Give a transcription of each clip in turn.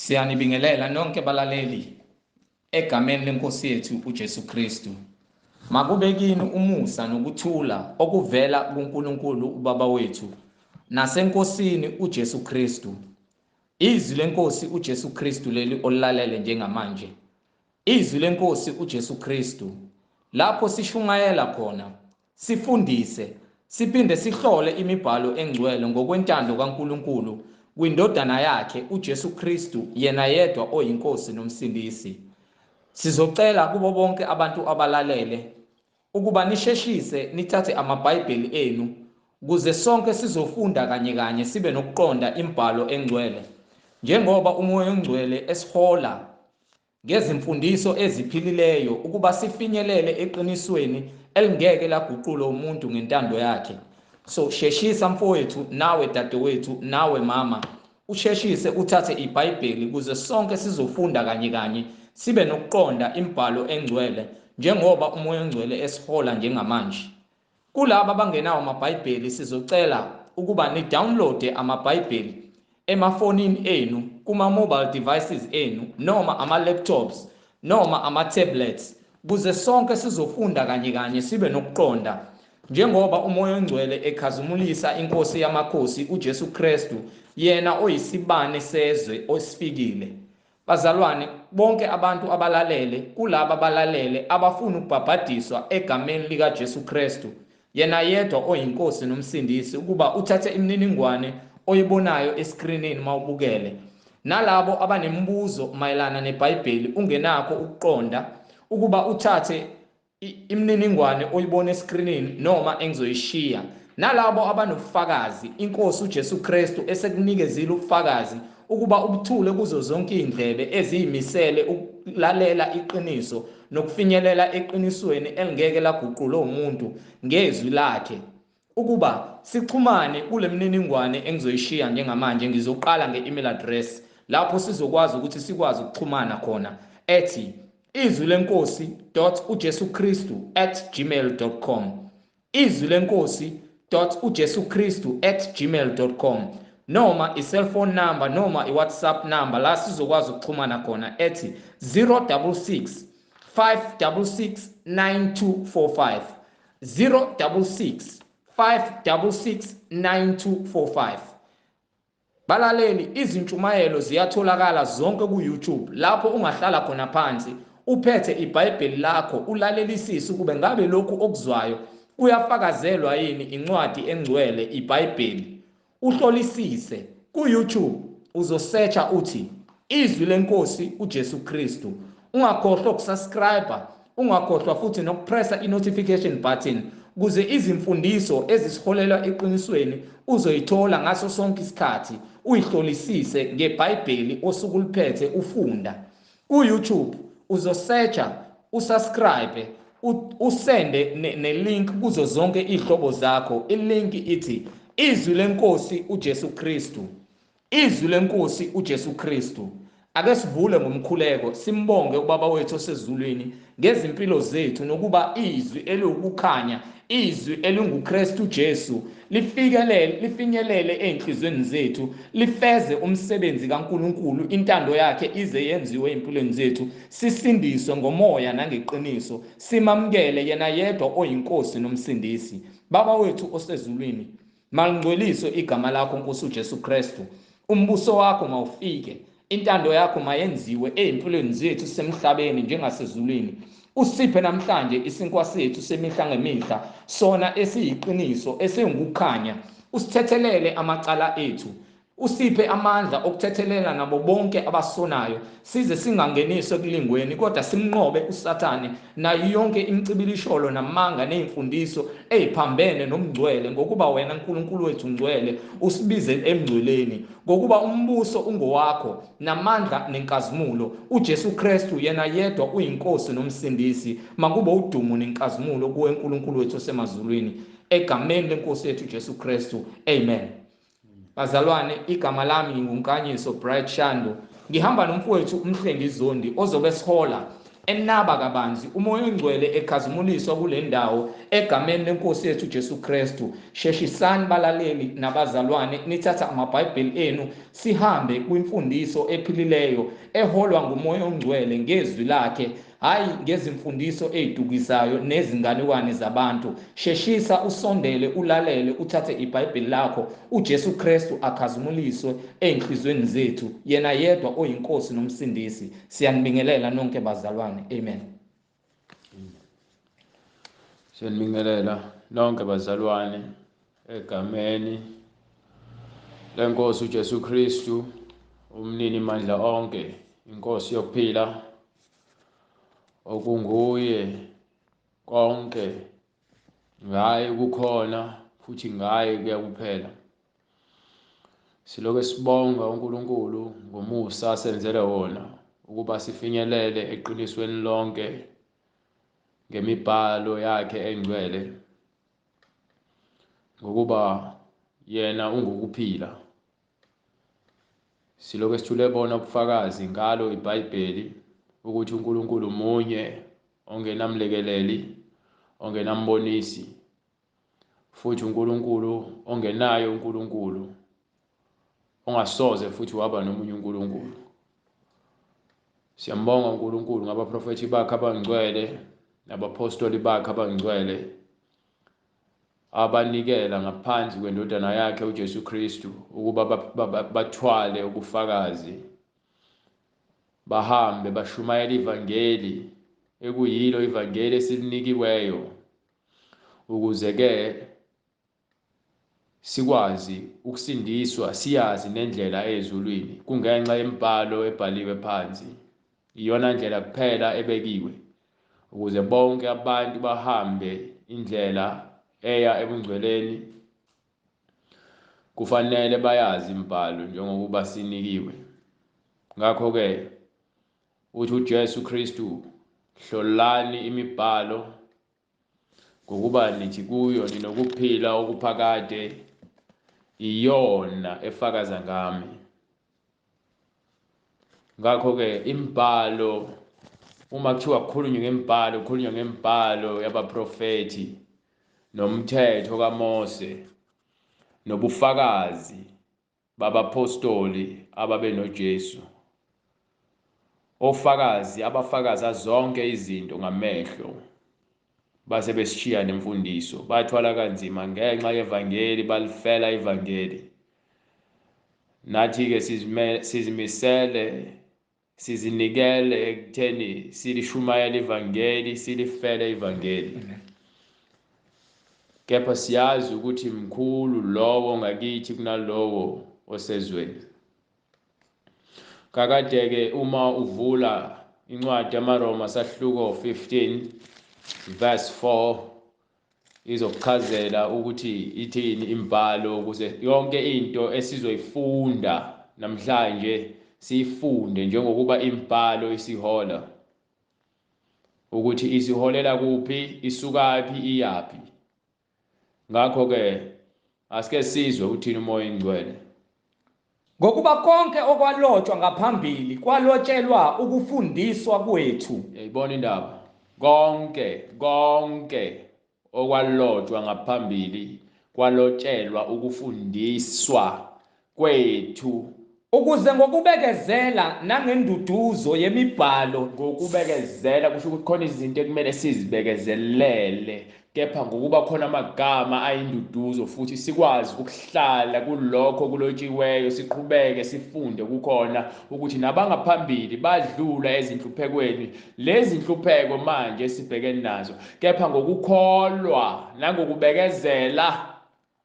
Siyanibingelela nonke balaleli egameni lenkosi yethu uJesu Kristu. Makube kini umusa nokuthula okuvela kuNkulunkulu uBaba wethu naseNkosini uJesu Kristu. Izwi lenkosi uJesu Kristu leli olilalele njengamanje. Izwi lenkosi uJesu Kristu lapho sishumayela khona, sifundise, siphinde sihlole imibhalo engcwele ngokwentando kaNkulunkulu kwindodana yakhe uJesu Kristu yena yedwa oyinkosi nomsindisi. Sizocela kubo bonke abantu abalalele ukuba nisheshise nithathe amaBhayibheli enu ukuze sonke sizofunda kanye kanye sibe nokuqonda imibhalo engcwele njengoba uMoya oNgcwele esihola ngezimfundiso eziphilileyo ukuba sifinyelele eqinisweni elingeke laguqulwa umuntu ngentando yakhe. So sheshisa mfowethu, nawe dadewethu, nawe mama, usheshise uthathe iBhayibheli ukuze sonke sizofunda kanye kanye sibe nokuqonda imibhalo engcwele njengoba uMoya oNgcwele esihola njengamanje. Kulabo abangenawo amaBhayibheli sizocela ukuba ni-downloade amaBhayibheli emafonini enu, kuma-mobile devices enu, noma ama-laptops, noma ama-tablets, ukuze sonke sizofunda kanye kanye sibe nokuqonda njengoba uMoya oNgcwele ekhazimulisa inkosi yamakhosi uJesu Kristu yena oyisibane sezwe osifikile. Bazalwane, bonke abantu abalalele, kulaba abalalele abafuna ukubhabhadiswa egameni likaJesu Kristu yena yedwa oyinkosi nomsindisi, ukuba uthathe imininingwane oyibonayo eskrinini mawubukele. Nalabo abanemibuzo mayelana neBhayibheli ungenakho ukuqonda, ukuba uthathe imininingwane oyibona eskrinini noma engizoyishiya. Nalabo abanobufakazi inkosi uJesu Kristu esekunikezile ubufakazi ukuba ubuthule kuzo zonke izindlebe eziyimisele ukulalela iqiniso nokufinyelela eqinisweni elingeke laguqulwa umuntu ngezwi lakhe, ukuba sixhumane kule mininingwane engizoyishiya njengamanje. Ngizoqala nge-email address lapho sizokwazi ukuthi sikwazi ukuxhumana khona, ethi izwi lenkosi dot uJesu Kristu at gmail dot com, izwi lenkosi dot uJesu Kristu at gmail dot com, noma i-cellphone number noma i-WhatsApp number la sizokwazi ukuxhumana khona ethi 066 566 9245, 066 566 9245. Balaleli, izintshumayelo ziyatholakala zonke ku-YouTube lapho ungahlala khona phansi uphethe iBhayibheli lakho ulalelisise ukube ngabe lokhu okuzwayo kuyafakazelwa yini incwadi engcwele iBhayibheli. Uhlolisise ku-YouTube, uzosearcha uthi izwi lenkosi uJesu Kristu. Ungakhohlwa ukusubscribe, ungakhohlwa futhi nokupressa i-notification button ukuze izimfundiso ezisiholela eqinisweni uzoyithola ngaso sonke isikhathi, uyihlolisise ngeBhayibheli osuke uliphethe ufunda. Ku-YouTube uzosearcha, usubscribe, usende ne-link kuzo zonke izihlobo zakho. I-link ithi izwi lenkosi uJesu Kristu, izwi lenkosi uJesu Kristu. Ake sivule ngomkhuleko simbonge uBaba wethu osezulwini ngezimpilo zethu, nokuba izwi eliwukukhanya, izwi elinguKristu Jesu lifikelele, lifinyelele ezinhlizweni zethu, lifeze umsebenzi kaNkuluNkulu, intando yakhe ize yenziwe empilweni zethu, sisindiswe ngomoya nangeqiniso, simamukele yena yedwa oyinkosi nomsindisi. Baba wethu osezulwini, malingcweliswe igama lakho Nkosi uJesu Kristu. Umbuso wakho mawufike, intando yakho mayenziwe ezimpilweni zethu semhlabeni njengasezulwini. Usiphe namhlanje isinkwa sethu semihla ngemihla, sona esiyiqiniso esingukukhanya. Usithethelele amacala ethu, usiphe amandla okuthethelela nabo bonke abasonayo, size singangeniswe ekulingweni, kodwa simnqobe uSathane nayo yonke imicibilisholo namanga nezimfundiso eziphambene nomngcwele, ngokuba wena Nkulunkulu wethu ngcwele usibize emngcweleni. Ngokuba umbuso ungowakho namandla nenkazimulo, uJesu Kristu yena yedwa uyinkosi nomsindisi. Makube udumo nenkazimulo kuwe Nkulunkulu wethu osemazulwini, egameni lenkosi yethu uJesu Kristu, amen. Bazalwane, igama lami nginguNkanyiso Bright Shandu, ngihamba nomfowethu uMhlengi Zondi ozobe sihola enaba kabanzi, uMoya oNgcwele ekhazimuliswa kule ndawo egameni lenkosi yethu Jesu Kristu. Sheshisani balaleli nabazalwane, nithatha amaBhayibheli enu, sihambe kwimfundiso ephilileyo eholwa nguMoya oNgcwele ngezwi lakhe, hayi ngezimfundiso ezidukisayo nezinganekwane zabantu. Sheshisa usondele, ulalele, uthathe iBhayibheli lakho, uJesu Kristu akhazimuliswe ezinhlizweni zethu, yena yedwa oyiNkosi nomsindisi. Siyanibingelela nonke bazalwane. Amen. Siyanibingelela nonke bazalwane egameni lenkosi uJesu Kristu, umnini mandla onke, inkosi yokuphila, okunguye konke, ngaye kukhona futhi ngaye kuyakuphela. Siloke sibonga uNkulunkulu ngomusa asenzele wona ukuba sifinyelele eqinisweni lonke ngemibhalo yakhe engcwele, ngokuba yena ungukuphila. Siloke sithule bona ubufakazi ngalo iBhayibheli ukuthi uNkulunkulu munye, ongenamlekeleli, ongenambonisi, futhi uNkulunkulu ongenayo uNkulunkulu, ongasoze futhi waba nomunye uNkulunkulu. Siyambonga uNkulunkulu ngabaprofethi bakhe abangcwele nabapostoli bakhe abangcwele, abanikela ngaphansi kwendodana yakhe uJesu Kristu ukuba bathwale ubufakazi, bahambe bashumayela ivangeli ekuyilo ivangeli esilinikiweyo, ukuze ke sikwazi ukusindiswa, siyazi nendlela ezulwini. Kungenxa yemibhalo ebhaliwe phansi, iyona ndlela kuphela ebekiwe ukuze bonke abantu bahambe indlela eya ebungcweleni. Kufanele bayazi imibhalo njengokuba sinikiwe. Ngakho ke uthi uJesu Kristu, hlolani imibhalo, ngokuba nithi kuyo ninokuphila okuphakade, iyona efakaza ngami. Ngakho ke imibhalo, uma kuthiwa kukhulunywa ngemibhalo, kukhulunywa ngemibhalo yabaprofethi nomthetho kaMose nobufakazi babapostoli ababenoJesu, ofakazi abafakaza zonke izinto ngamehlo, base besishiya nemfundiso. Bathwala kanzima ngenxa yevangeli, balifela ivangeli. Nathi ke sizimisele, sizinikele ekutheni silishumayele ivangeli, silifele ivangeli. Kepha siyazi ukuthi mkhulu lowo ngakithi kunalowo osezweni. Kakade ke uma uvula incwadi yamaRoma sahluko 15 verse 4 izokuchazela ukuthi ithini imibhalo, ukuze yonke into esizoyifunda namhlanje siyifunde njengokuba imibhalo isihola, ukuthi isiholela kuphi, isukaphi, iyaphi. Ngakho ke asike sizwe uthini uMoya oNgcwele. Ngokuba konke okwalotshwa ngaphambili kwalotshelwa ukufundiswa kwethu. Uyayibona indaba? Konke konke okwalotshwa ngaphambili kwalotshelwa ukufundiswa kwethu, ukuze ngokubekezela nangenduduzo yemibhalo. Ngokubekezela kusho ukuthi khona izinto ekumele sizibekezelele, kepha ngokuba khona amagama ayinduduzo futhi sikwazi ukuhlala kulokho kulotshiweyo, siqhubeke sifunde kukhona ukuthi nabangaphambili badlula ezinhluphekweni, lezi nhlupheko manje esibhekene nazo, kepha ngokukholwa nangokubekezela,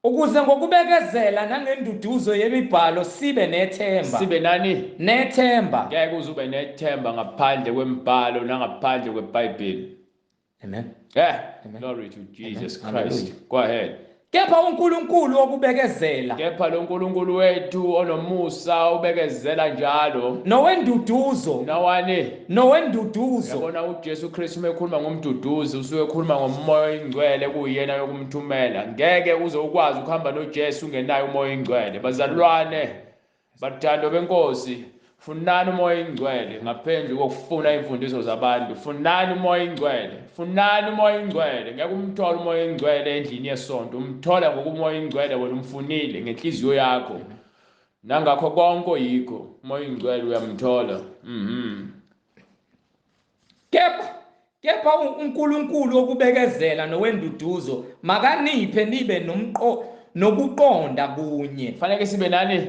ukuze ngokubekezela nangenduduzo yemibhalo sibe nethemba. Sibe nani? Nethemba. Ngeke uze ube nethemba ngaphandle kwemibhalo nangaphandle kweBhayibheli. Amen. Yeah. Amen. Glory to Jesus Amen. Christ. Hallelujah. Go ahead. Kepha uNkulunkulu wokubekezela, Kepha lo nkulunkulu wethu onomusa ubekezela njalo, nowenduduzo, nawani nowenduduzo. Yabona uJesu Kristu uma ekhuluma ngomduduzi usuke ekhuluma ngoMoya oyiNgcwele kuyena yokumthumela. Ngeke uze ukwazi ukuhamba noJesu ungenayo uMoya oyiNgcwele. Bazalwane, bathando benkosi, Funani uMoya oNgcwele ngaphandle kokufuna imfundiso zabantu. Funani uMoya oNgcwele, funani uMoya oNgcwele. Ngeke umthole uMoya oNgcwele endlini yesonto, umthola ngokuMoya oNgcwele wena umfunile ngenhliziyo yakho. Nangakho konke oyikho, uMoya oNgcwele uyamthola. Kepha uNkulunkulu wokubekezela nowenduduzo makaniphe nibe nokuqonda kunye. Fanele sibe nani?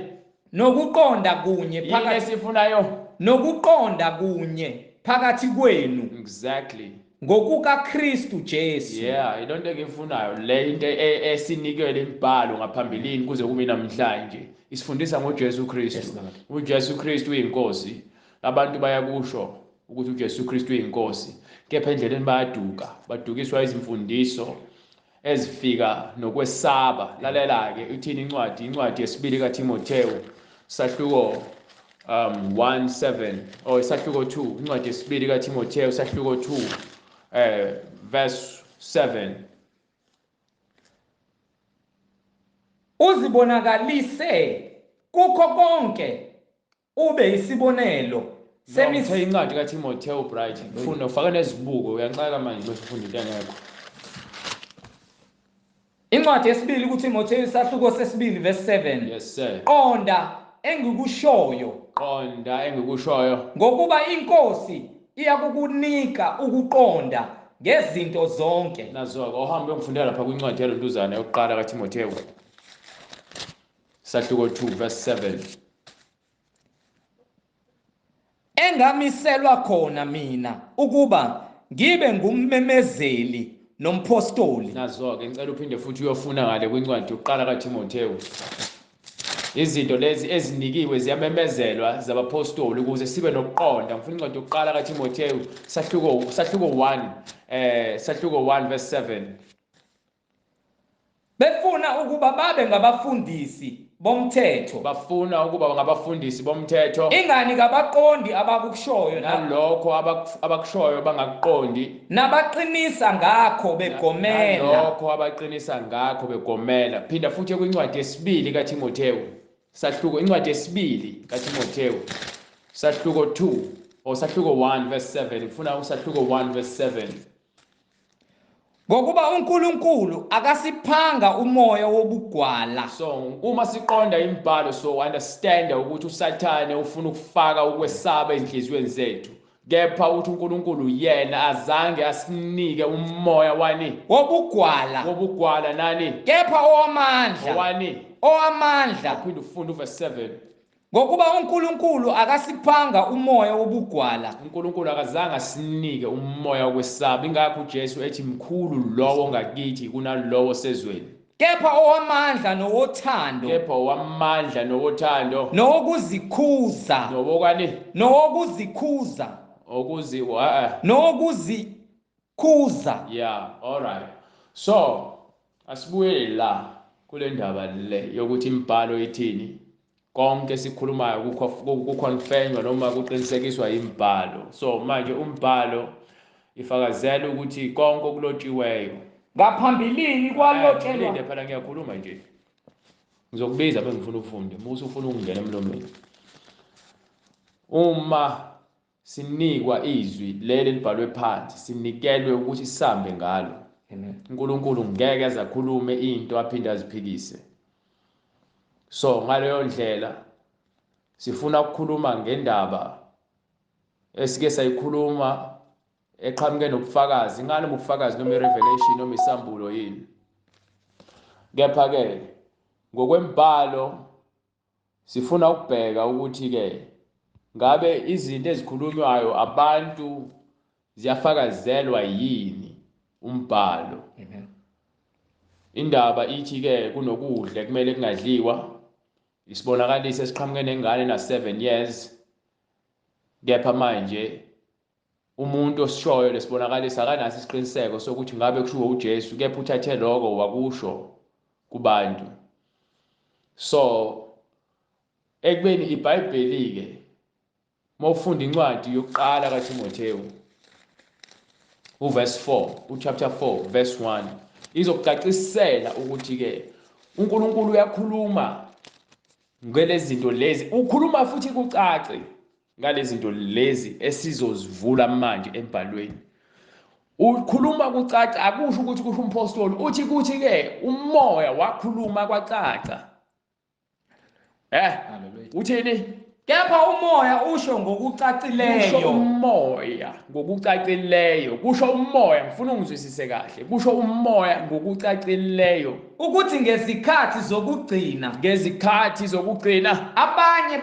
Nokuqonda kunye phakathi esifunayo. Nokuqonda kunye phakathi kwenu. Exactly. NgokukaKristu Jesu. Yeah, ilonto engifunayo le into esinikele imibhalo ngaphambilini kuze kube namhlanje. Isifundisa ngoJesu Kristu. UJesu Kristu uyinkosi. Abantu bayakusho ukuthi uJesu Kristu uyinkosi, kepha endleleni bayaduka, badukiswa izimfundiso ezifika nokwesaba. Lalela ke ithini incwadi, incwadi yesibili kaTimotheo sahluko 1:7 or sahluko 2, incwadi yesibili kaTimotheo sahluko 2 verse 7. Uzibonakalise kukho konke ube isibonelo. Semithe incwadi kaTimotheo Bright, ufunda ufake nezibuko, uyanxaka manje bese ufunda into engekho. Incwadi yesibili kuTimotheo isahluko sesibili verse 7. Yes sir. Qonda engikushoyo. Qonda engikushoyo. Ngokuba inkosi iyakukunika ukuqonda ngezinto zonke. Nazo ke ohambe uyongifundela lapha kwincwadi yalontuzana yokuqala kaTimotheo sahluko 2 verse 7. Engamiselwa khona mina ukuba ngibe ngummemezeli nompostoli. Nazo ke ngicela uphinde futhi uyofuna ngale kwincwadi yokuqala kaTimotheo. Izinto lezi ezinikiwe ziyamemezelwa zabapostoli ukuze sibe nokuqonda. Ngifuna incwadi yokuqala kaTimotheo sahluko 1 sahluko 1 verse 7. Befuna ukuba babe ngabafundisi bomthetho. Bafuna ukuba ngabafundisi bomthetho. Ingani kabaqondi abakushoyo nalokho abakushoyo bangakuqondi. Nabaqinisa ngakho begomela. Nalokho abaqinisa ngakho begomela. Phinda futhi kwincwadi yesibili kaTimotheo. Sahluko incwadi yesibili kaTimotheo. Sahluko 2 or sahluko 1 verse 7. Ngifuna usahluko 1 verse 7. Ngokuba uNkulunkulu akasiphanga umoya wobugwala. So uma siqonda imibhalo so understand ukuthi uSathane ufuna ukufaka ukwesaba enhliziyweni zethu. Kepha uthi uNkulunkulu yena azange asinike umoya wani? Wobugwala. Wobugwala nani? Kepha owamandla. Owani? Owamandla. Uphinde ufunde uverse 7. Ngokuba uNkulunkulu akasiphanga umoya wobugwala. uNkulunkulu akazange asinike umoya wokwesaba. Ingakho uJesu ethi mkhulu lowo ngakithi kunalowo sezweni. Kepha owamandla nowothando. Kepha owamandla nowothando. Nowokuzikhuza. Nowokani? Nowokuzikhuza. Nowokuzikhuza. Yeah, all right. So, asibuyele la kule ndaba le yokuthi imibhalo ithini. Konke sikhulumayo kuconfirmwa noma kuqinisekiswa imibhalo. So manje umbhalo ifakazela ukuthi konke okulotshiweyo ngaphambilini kwalotshelwa. Phela ngiyakhuluma nje, ngizokubiza bese ngifuna ufunde, musu ufuna ukungena emlomeni. Uma sinikwa izwi leli libhalwe phansi, sinikelwe ukuthi sihambe ngalo. uNkulunkulu ngeke azakhulume into aphinde aziphikise. So ngaleyo ndlela sifuna ukukhuluma ngendaba esike sayikhuluma eqhamuke nobufakazi, ngani ubufakazi noma irevelation noma isambulo yini. Kepha ke ngokwembhalo sifuna ukubheka ukuthi ke ngabe izinto ezikhulunywayo abantu ziyafakazelwa yini umbhalo. Amen. Indaba ithi ke kunokudla kumele kungadliwa. Isibonakaliso esiqhamuke nengane na 7 years. Kepha manje umuntu osishoyo lesibonakaliso akanaso isiqiniseko sokuthi ngabe kushiwo uJesu, kepha uthathe lokho wakusho kubantu. So ekubeni iBhayibheli ke mawufunda incwadi yokuqala kaTimotheo uverse 4, uchapter 4 verse 1 izokucacisela ukuthi ke uNkulunkulu uyakhuluma ngelezinto lezi, ukhuluma futhi kucace. ngalezi zinto lezi esizozivula manje embhalweni. Ukhuluma kucaca, akusho ukuthi kusho umpostoli, uthi kuthi ke umoya wakhuluma kwacaca. Uthini? Kepha umoya usho ngokucacileyo. Kusho umoya ngokucacileyo. Kusho umoya, ngifuna ungizwisise kahle. Kusho umoya ngokucacileyo ukuthi ngezikhathi zokugcina, ngezikhathi zokugcina abanye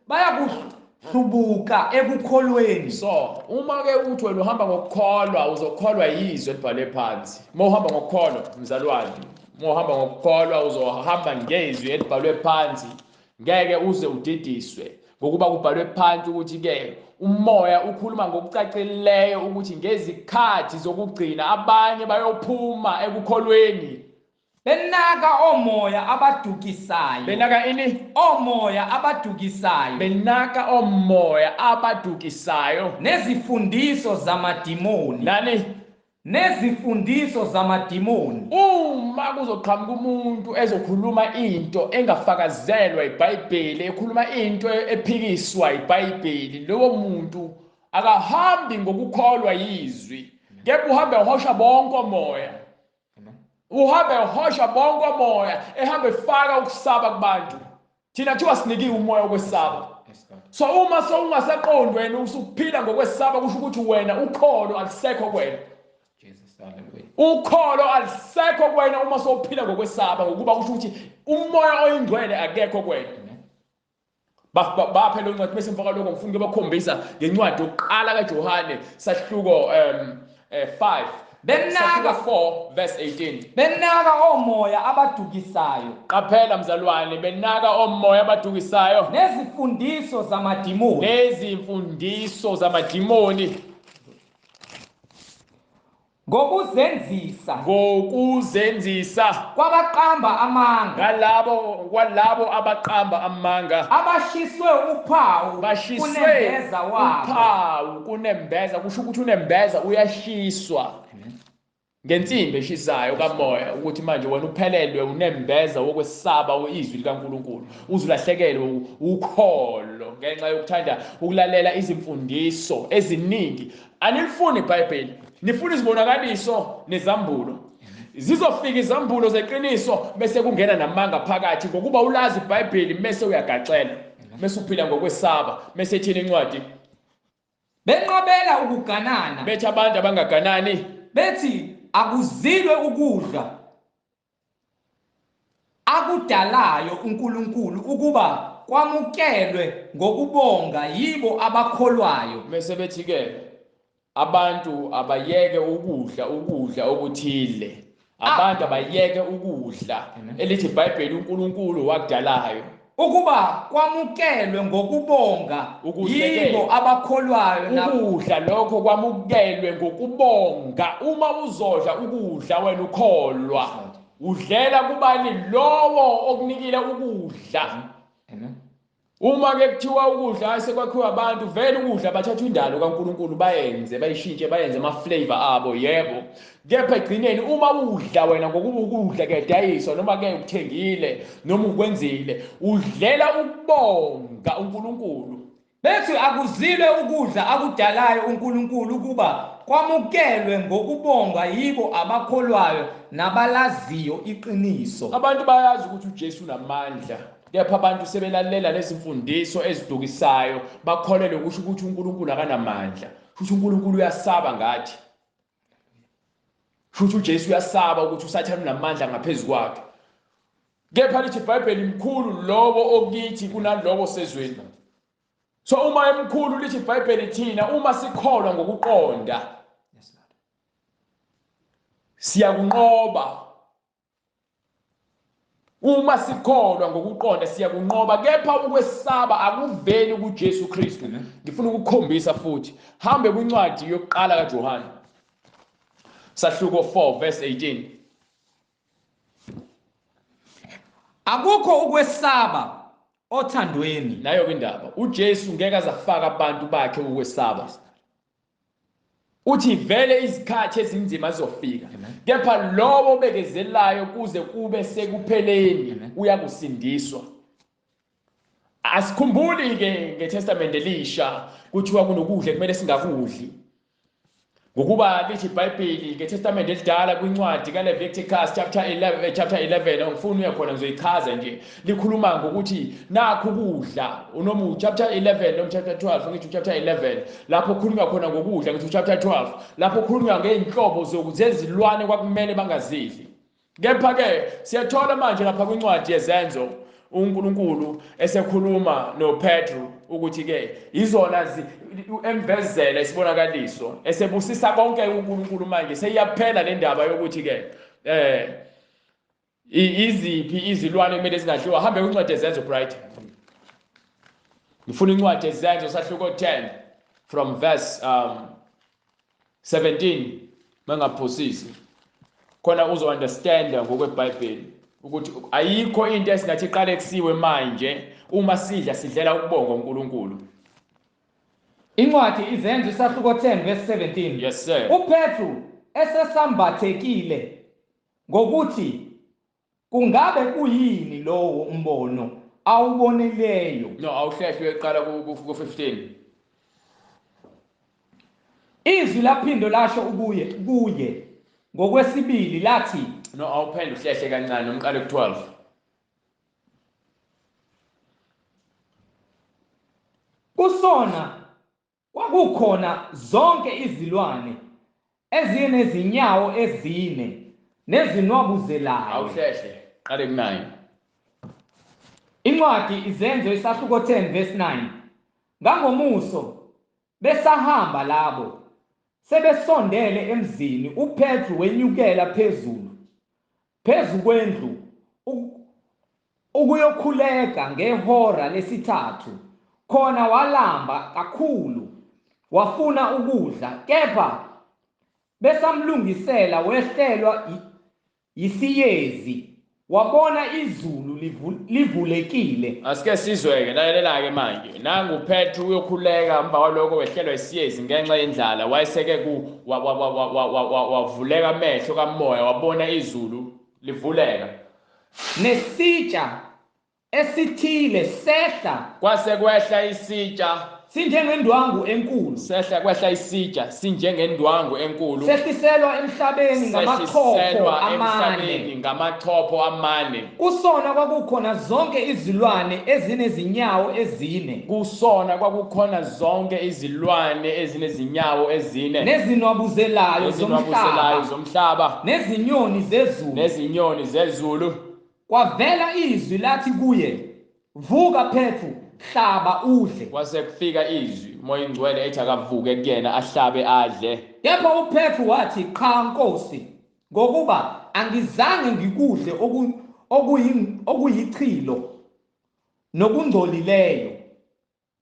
bayakuhlubuka ekukholweni. So uma ke uthi wena uhamba ngokukholwa, uzokholwa yizwi elibhalwe phansi. Uma uhamba ngokukholwa mzalwane, uma uhamba ngokukholwa uzohamba ngezwi elibhalwe phansi. Ngeke uze udidiswe, ngokuba kubhalwe phansi ukuthi ke umoya ukhuluma ngokucacileyo ukuthi ngezikhathi zokugcina abanye bayophuma ekukholweni. Benaka omoya abadukisayo. Benaka ini? Omoya abadukisayo. Benaka omoya abadukisayo. Nezifundiso zamadimoni. Nani? Nezifundiso zamadimoni. Uma kuzoqhamuka umuntu ezokhuluma into engafakazelwa iBhayibheli, ekhuluma into ephikiswa iBhayibheli, lowo muntu akahambi ngokukholwa yizwi, kepha uhambe ehosha bonke omoya. Uhambe ehosha bonke omoya, ehambe efaka ukusaba kubantu. Thina kuthiwa sinikiwe umoya wokwesaba. So uma sowungasaqondi wena usuphila ngokwesaba, kusho ukuthi wena ukholo alisekho kuwena. Ukholo alisekho kuwena uma sowuphila ngokwesaba, ngokuba kusho ukuthi umoya oyingcwele akekho kuwena. Baphe lo ncwadi bese mfaka lokho, ngifuna ukubakhombisa ngencwadi yokuqala kaJohane sahluko 5 Benaka 4 verse 18. Benaka omoya abadukisayo. Qaphela mzalwane, benaka omoya abadukisayo. Nezifundiso zamadimoni. Nezimfundiso zamadimoni. Ngokuzenzisa. Ngokuzenzisa. Kwabaqamba amanga. Kwalabo abaqamba amanga. Abashiswe uphawu. Bashiswe kunembeza wabo. Uphawu kunembeza, kusho ukuthi unembeza uyashiswa. Ngensimbi eshisayo kamoya, ukuthi manje wena uphelelwe unembeza wokwesaba izwi likaNkuluNkulu, uzulahlekelwe ukholo ngenxa yokuthanda ukulalela izimfundiso eziningi. Anilifuni iBhayibheli, nifuna izibonakaliso nezambulo. Zizofika izambulo zeqiniso bese kungena namanga phakathi, ngokuba ulazi iBhayibheli bese uyagaxela, bese uphila ngokwesaba. Bese ithini incwadi? Benqabela ukuganana. Bethi abantu abangaganani, bethi akuzilwe ukudla akudalayo uNkulunkulu ukuba kwamukelwe ngokubonga yibo abakholwayo. Bese bethi ke abantu abayeke ukudla ukudla okuthile, abantu abayeke ukudla elithi iBhayibheli uNkulunkulu wakudalayo ukuba kwamukelwe ngokubonga yibo abakholwayo. Ukudla lokho kwamukelwe ngokubonga. Uma uzodla ukudla wena ukholwa, udlela kubani? Lowo okunikile ukudla. Uma ke kuthiwa ukudla sekwakhiwa abantu, vele ukudla bathatha indalo kaNkuluNkulu bayenze, bayishintshe, bayenze ama flavor abo, yebo. Kepha egcineni uma udla wena ngokuba ukudla kuyadayiswa noma ke ukuthengile noma ukwenzile, udlela ukubonga uNkulunkulu. Bethi akuzile ukudla akudalayo uNkulunkulu ukuba kwamukelwe ngokubonga yibo abakholwayo nabalaziyo iqiniso. Abantu bayazi ukuthi uJesu unamandla, kepha abantu sebelalela lezi mfundiso ezidukisayo, bakholelwe kusho ukuthi uNkulunkulu akanamandla, kusho uNkulunkulu uyasaba ngathi, kusho uJesu uyasaba ukuthi uSathane unamandla ngaphezulu kwakhe. Kepha lithi iBhayibheli mkhulu lowo okithi kunalowo sezweni. So uma emkhulu lithi iBhayibheli thina uma sikholwa ngokuqonda siyakunqoba. Uma sikholwa ngokuqonda siyakunqoba, kepha ukwesaba akuveli kuJesu Kristu. Ngifuna ukukhombisa futhi, hambe kwincwadi yokuqala kaJohane sahluko 4 verse 18. Akukho ukwesaba othandweni. Nayo ke indaba, uJesu ngeke azafaka abantu bakhe ukwesaba. Uthi vele izikhathi ezinzima zizofika, kepha lowo obekezelayo kuze kube sekupheleni uyakusindiswa. Asikhumbuli ke ngeTestament elisha kuthiwa kunokudla kumele singakudli. Ngokuba lithi iBhayibheli ngeTestament elidala kwincwadi kaLeviticus chapter 11 angifuni uya khona ngizoyichaza nje, likhuluma ngokuthi nakho ukudla noma chapter 11 noma chapter 12, ngithi chapter 11 lapho kukhulunywa khona ngokudla, ngithi chapter 12 lapho kukhulunywa ngeinhlobo zezilwane kwakumele bangazidli. Kepha ke siyathola manje lapha kwincwadi yeZenzo uNkulunkulu esekhuluma noPetru ukuthi ke izona emvezele isibonakaliso esebusisa konke uNkulunkulu. Manje seyiyaphela le ndaba yokuthi ke iziphi izilwane kumele zingadliwa. Hambe kwincwadi yeZenzo Bright, ngifuna incwadi yeZenzo sahluko 10 from verse 17 mangaphosisi, khona uzo understand ngokweBhayibheli ukuthi ayikho into esingathi iqale kusiwe manje uma sidla sidlela ukubonga uNkulunkulu. Incwadi Izenzo isahluko 10 verse 17. Yes sir. UPetru esesambathekile ngokuthi kungabe kuyini lowo umbono awubonileyo. No, awuhlehle uqala ku 15. Izwi laphindo lasho kuye ngokwesibili lathi, no, awuphende uhlehle kancane umqale ku 12. Kusona kwakukhona zonke izilwane ezinezinyawo ezine nezinwabuzelayo. Awuhlehle qale ku 9. Incwadi Izenzo isahluko 10 verse 9. Ngangomuso besahamba labo sebesondele emzini, uPetru wenyukela phezulu phezu kwendlu ukuyokhuleka ngehora lesithathu. Khona walamba kakhulu wafuna ukudla, kepha besamlungisela wehlelwa yisiyezi, wabona izulu livulekile. Asike sizweke, lalela ke manje. Nangu Petru uyokhuleka, emva kwaloko wehlelwa isiyezi ngenxa yendlala, wayeseke ku wavuleka amehlo kamoya wabona izulu livuleka, nesitsha esithile sehla. Kwase kwehla isitsha sinjengendwangu enkulu, sehla kwehla isitsha sinjengendwangu enkulu, sehliselwa emhlabeni ngamachopho amane. Kusona kwakukhona zonke izilwane ezinezinyawo ezine, kusona kwakukhona zonke izilwane ezinezinyawo ezine, nezinwabuzelayo zomhlaba, nezinyoni zezulu, Kwavela izwi lathi kuye, vuka Petru, hlaba udle. Kwase kufika izwi, uMoya oNgcwele ethi akavuke kuyena ahlabe adle. Kepha uPetru wathi, qha Nkosi, ngokuba angizange ngikudle okuyichilo nokungcolileyo.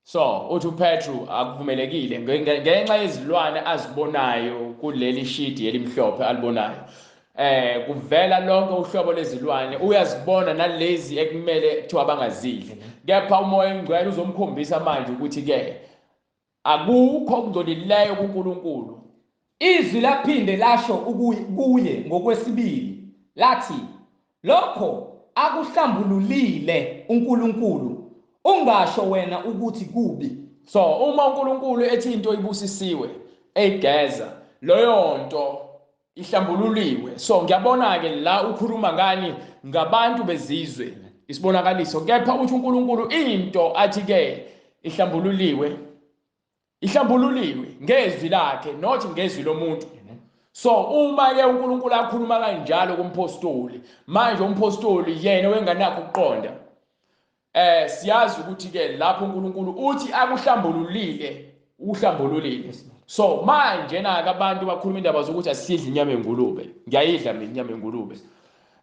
So uthi uPetru akuvumelekile ngenxa yezilwane azibonayo kuleli shidi elimhlophe alibonayo. Kuvela lonke uhlobo lezilwane, uyazibona nalezi ekumele kuthiwa bangazidli. Kepha uMoya oNgcwele uzomkhombisa manje ukuthi ke akukho okungcolileyo kuNkulunkulu. Izwi laphinde lasho kuye ngokwesibili lathi, lokho akuhlambululile uNkulunkulu, ungasho wena ukuthi kubi. So uma uNkulunkulu ethi into ibusisiwe eyigeza leyo nto ihlambululiwe. So ngiyabona ke la ukhuluma ngani, ngabantu bezizwe, isibonakaliso. Kepha uthi uNkulunkulu into athi ke ihlambululiwe, ihlambululiwe ngezwi lakhe, not ngezwi lomuntu. So uma ke uNkulunkulu akhuluma kanjalo kumpostoli, manje umpostoli yena wenganakho ukuqonda. Siyazi ukuthi ke lapho uNkulunkulu uthi akuhlambululile, uhlambululile. So manje naka abantu bakhuluma indaba zokuthi asidli inyama yengulube. Ngiyayidla mina inyama yengulube.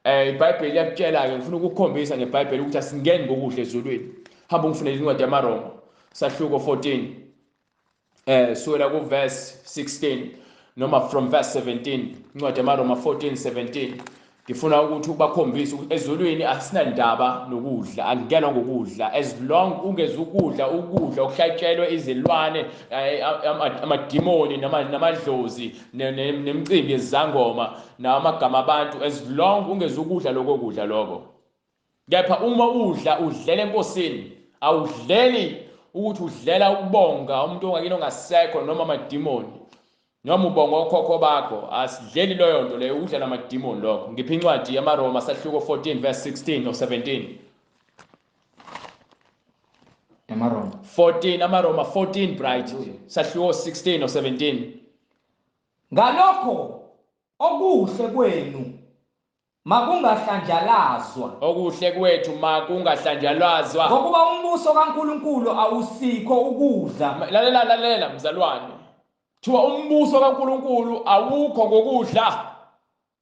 iBhayibheli liyakutshela ke, ngifuna ukukukhombisa ngeBhayibheli ukuthi asingeni ngokudla ezulwini. Hamba ungifunele incwadi yamaRoma sahluko 14 sukela ku verse 16 noma from verse 17, incwadi yamaRoma 14:17. Ngifuna ukuthi ubakhombise ukuthi ezulwini asinandaba nokudla, akungenwa ngokudla. As long ungezukudla ukudla okuhlatshelwe izilwane, amadimoni namadlozi nemicimbi yezangoma namagama abantu, as long ungezukudla lokho kudla lokho. Kepha uma udla udlela enkosini, Awudleli ukuthi udlela ukubonga umuntu ongakini ongasekho noma amadimoni noma ubonga okhokho bakho. Asidleli leyo nto leyo, udla namadimoni lokho. Ngiphi incwadi yamaRoma sahluko 14 verse 16 or 17. AmaRoma 14, amaRoma 14 bright, sahluko 16 or 17. Ngalokho okuhle kwenu makungahlanjalazwa. Okuhle kwethu makungahlanjalazwa. Ngokuba umbuso kaNkuluNkulu awusikho ukudla. Lalela, lalela mzalwane. Kuthiwa umbuso kaNkuluNkulu awukho ngokudla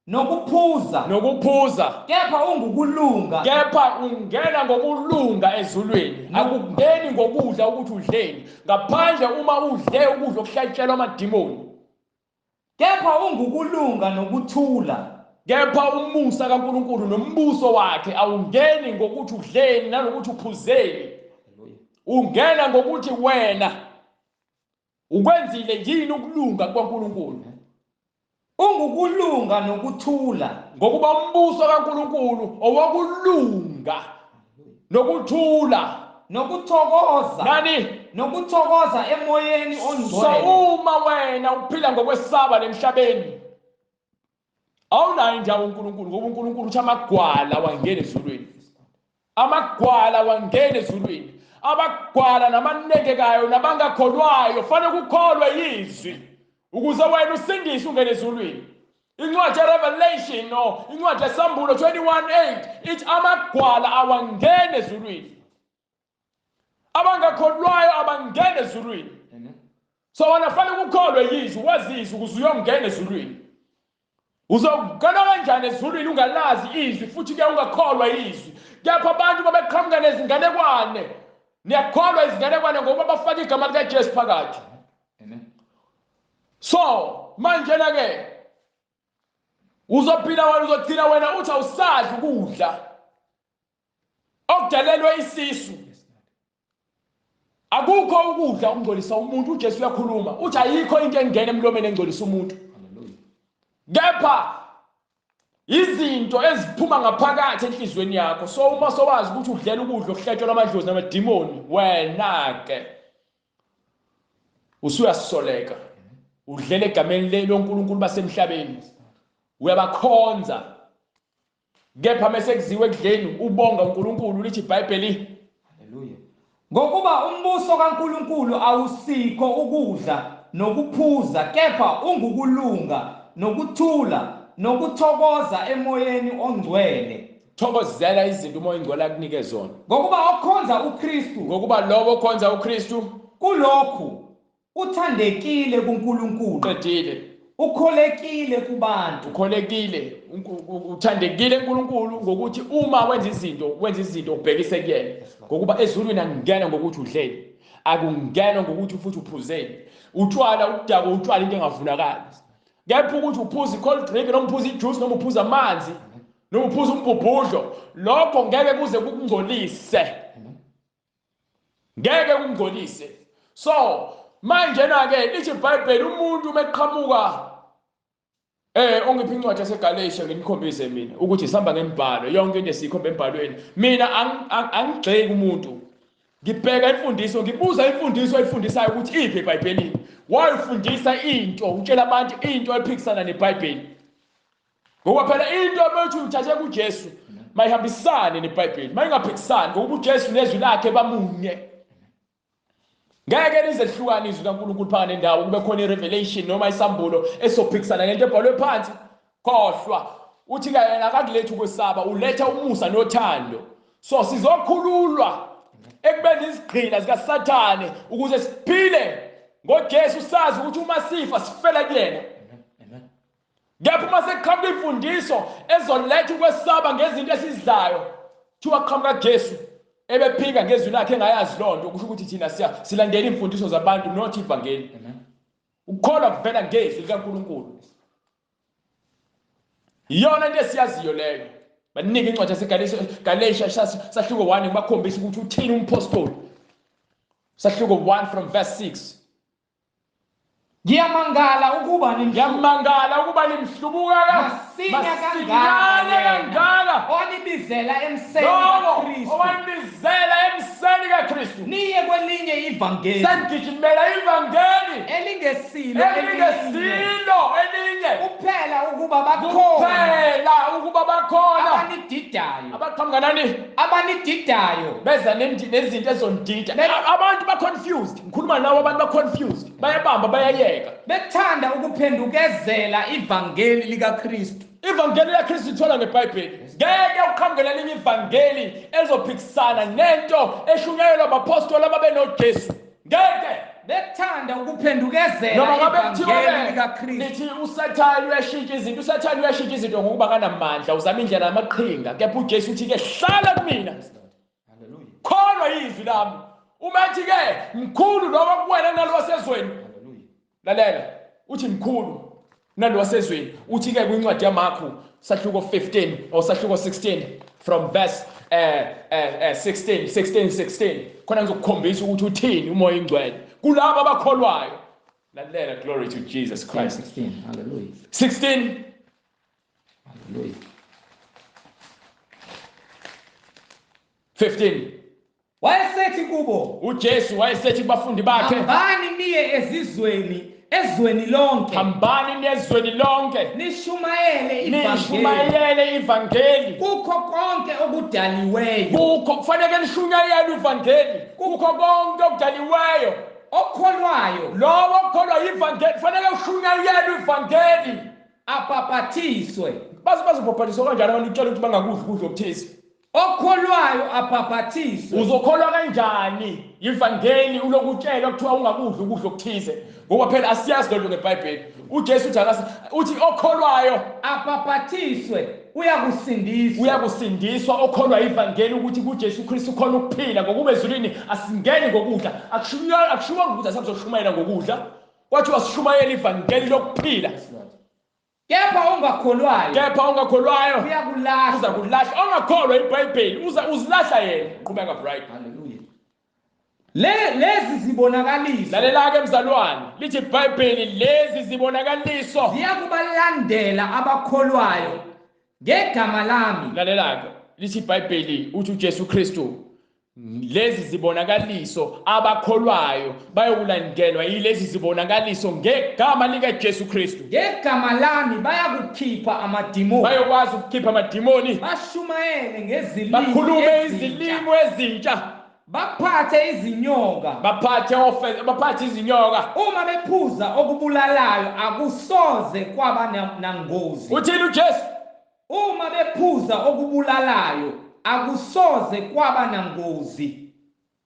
nokuphuza, nokuphuza, kepha ungukulunga. Kepha ungena ngokulunga ezulwini. Akungeni ngokudla ukuthi udleni, ngaphandle uma udle ukudla okuhlatshelwa amadimoni. Kepha ungukulunga nokuthula. Kepha umusa kaNkuluNkulu nombuso wakhe awungeni ngokuthi udleni nanokuthi uphuzeni. Ungena ngokuthi wena ukwenzile yini ukulunga kukaNkuluNkulu. Ungukulunga nokuthula. Ngokuba umbuso kaNkuluNkulu owokulunga nokuthula nokuthokoza. Nani? Nokuthokoza emoyeni ongcwele. So uma wena uphila ngokwesaba lemhlabeni, awunayo indawo uNkulunkulu, ngoba uNkulunkulu uthi amagwala wangena ezulwini. Amagwala wangena ezulwini. Abagwala namanengekayo nabangakholwayo fanele kukholwe yizwi ukuze wena usindiswe ungene ezulwini. Incwadi yeRevelation no incwadi yeSambulo 21:8 ithi amagwala awangena ezulwini. Abangakholwayo abangena ezulwini. So wena fanele kukholwe yizwi, wazizwe ukuze uyongena ezulwini. Uzongena kanjani ezulwini ungalazi izwi futhi ke ungakholwa izwi? Kepha abantu babeqhamuka nezinganekwane. Niyakholwa izinganekwane ngoba bafaka igama likaJesu phakathi. Amen. So manje na ke uzophila wena, uzogcina wena uthi awusadli ukudla okudalelwe isisu. Akukho ukudla okungcolisa umuntu. uJesu uyakhuluma uthi ayikho into engena emlomeni engcolisa umuntu. Kepha izinto eziphuma ngaphakathi enhliziyweni yakho. So uma sowazi ukuthi udlela ukudla okuhlatshelwa amadlozi namadimoni, wena ke usuyasoleka. Udlela egameni loNkulunkulu basemhlabeni, uyabakhonza. Kepha mase kuziwe ekudleni ubonga uNkulunkulu, lithi iBhayibheli. Haleluya. Ngokuba umbuso kaNkulunkulu awusikho ukudla nokuphuza, kepha ungukulunga nokuthula nokuthokoza emoyeni ongcwele. Thokozela izinto uMoya oNgcwele akunike zona. Ngokuba okhonza uKristu, ngokuba lowo okhonza uKristu kulokhu uthandekile kuNkulunkulu. Qedile. Ukholekile kubantu. Ukholekile, uthandekile kuNkulunkulu ngokuthi uma wenza izinto, wenza izinto ubhekise kuyena. Ngokuba ezulwini akungena ngokuthi udleni, akungena ngokuthi futhi uphuzeni. Utshwala, ukudakwa utshwala into engavunakali. Kepha ukuthi uphuza i-cold drink noma uphuza ijuice noma uphuza amanzi noma uphuza umbhubhudlo, lokho ngeke kuze kukungcolise. Ngeke kukungcolise. So manje na ke lithi iBhayibheli umuntu meqhamuka ongiphi incwadi yaseGalatia nginikhombise mina ukuthi sihamba ngemibhalo, yonke into esiyikhomba embhalweni. Mina angigxeki umuntu, ngibheka imfundiso, ngibuza imfundiso ayifundisayo ukuthi iphi eBhayibhelini. Why ufundisa into, utshela abantu into ephikisana neBhayibheli? Ngoba phela into abethi uthathe kuJesu mayihambisane neBhayibheli, mayingaphikisani, ngokuba uJesu nezwi lakhe bamunye. Ngeke lize lihlukane izwi kaNkulunkulu phakathi nendawo, kube khona irevelation noma isambulo esophikisana ngento ebhalwe phansi. Khohlwa. Uthi ke yena akakulethi ukwesaba, uletha umusa nothando. So sizokhululwa ekubeni izigqila zikaSathane ukuze siphile ngoJesu, sazi ukuthi uma sifa sifela kuyena. Kepha uma sekuqhamuka imfundiso ezoletha ukwesaba ngezinto esizidlayo, kuthiwa qhamuka Jesu ebephika ngezwi lakhe engayazi lonto, kusho ukuthi thina silandela imfundiso zabantu not ivangeli. Ukukholwa kuvela ngezwi likaNkulunkulu. Iyona into esiyaziyo leyo. Banika incwadi yaseGalatia sahluko 1 ngibakhombisa ukuthi uthini umpostoli. Sahluko 1 from verse 6. Ngiyamangala ukuba nimhlubuka masinyane kangaka onibizela emseni kaKristu. Owanibizela emseni kaKristu. elinye ivangeli. Senigijimela ivangeli elingesilo elinye kuphela ukuba bakhona abanididayo. Abaqhamuka nani? Abanididayo beza nezinto ezonidida. Abantu ba confused. Ngikhuluma nawe, abantu ba confused, bayabamba bayayeka, bethanda ukuphendukezela ivangeli likaKristu. Ivangeli laKristu ithola ngeBhayibheli. Ngeke uqhamuke nelinye ivangeli ezophikisana nento eshunyayelwa abapostoli ababenoJesu. Ngeke. Bethanda ukuphendukezela ivangeli likaKristu. Nithi uSathane uyashintsha izinto, uSathane uyashintsha izinto ngokuba kanamandla, uzama indlela namaqhinga. Kepha uJesu uthi ke hlala kumina. Hallelujah. Kholwa izwi lami. Uma ethi ke mkhulu lo wakuwena nalo wasezweni. Hallelujah. Lalela, uthi mkhulu nalo wasezweni. Uthi ke kwincwadi yaMakhu sahluko 15 or sahluko 16 from verse 16 16 16 khona ngizokukhombisa ukuthi uthini uMoya oNgcwele kulabo abakholwayo. Lalela, glory to Jesus Christ. 16. Hallelujah. 16. Hallelujah. 15. Wayesethi kubo, uJesu wayesethi kubafundi bakhe, hambani niye ezizweni, ezweni lonke. Hambani niye ezweni lonke, nishumayele ivangeli, nishumayele ivangeli kukho konke okudaliweyo. Kukho kufanele nishunyayele ivangeli kukho konke okudaliweyo. Okholwayo, lowo okholwa ivangeli kufanele ushunyayele ivangeli, abhapathiswe. Bazobhapathiswa kanjani abantu utshela ukuthi bangakudli ukudla okuthize? Okholwayo abhapathiswe. Uzokholwa kanjani ivangeli ulokutshelwa kuthiwa ungakudli ukudla okuthize? Ngoba phela asiyazi lento ngeBhayibheli. uJesu uthi okholwayo abhapathiswe uyakusindiswa. Uyakusindiswa okholwa ivangeli ukuthi kuJesu Kristu khona ukuphila, ngokuba ezulwini asingeni ngokudla. Akushunywa ukuthi asizoshumayela ngokudla. Kwathiwa sishumayela ivangeli lokuphila. Kepha ongakholwayo, uyakulahla, uzakulahla. Ongakholwa iBhayibheli uzilahla yena. Qhubeka bright. Hallelujah. Lezi zibonakaliso, lalela ke mzalwane, lithi iBhayibheli lezi zibonakaliso ziyakubalandela abakholwayo ngegama lami. Lalela ke, lithi iBhayibheli uthi uJesu Kristu lezi zibonakaliso abakholwayo bayokulandelwa yilezi zibonakaliso ngegama likaJesu Kristu. Ngegama lami bayakukhipha amadimoni, bayokwazi ukukhipha amadimoni, bashumayele ngezilimi, bakhulume izilimi ezintsha, baphathe izinyoka, baphathe izinyoka. Uma bephuza okubulalayo akusoze kwaba nangozi. Uthini uJesu? Uma bephuza okubulalayo akusoze kwaba nangozi.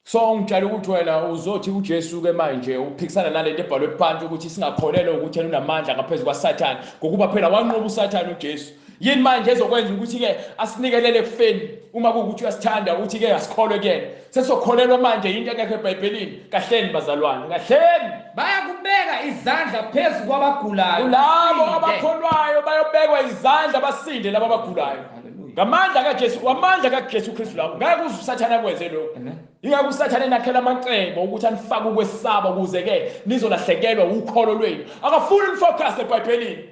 So ngitshela ukuthi wena uzothi uJesu ke manje uphikisana nalento ebhalwe phansi ukuthi singakholelwa ukuthi yena unamandla ngaphezulu kwaSathane, ngokuba phela wanqoba uSathane uJesu. Yini manje ezokwenza ukuthi ke asinikelele ekufeni uma kuwukuthi uyasithanda uthi ke asikholwe kuyena? Sesokholelwa manje into engekho eBhayibhelini. Kahleni bazalwane, kahleni. Bayakubeka izandla phezu kwabagulayo. Kulabo abakholwayo bayobekwa izandla basinde labo abagulayo. Ngamandla kaJesu, amandla kaJesu Kristu lawo. Ngeke uze uSathane akwenze lokho. Ingeke uSathane nakhela amacebo ukuthi anifake ukwesaba ukuze ke nizolahlekelwa ukholo lwenu. Akafuni nifocus eBhayibhelini.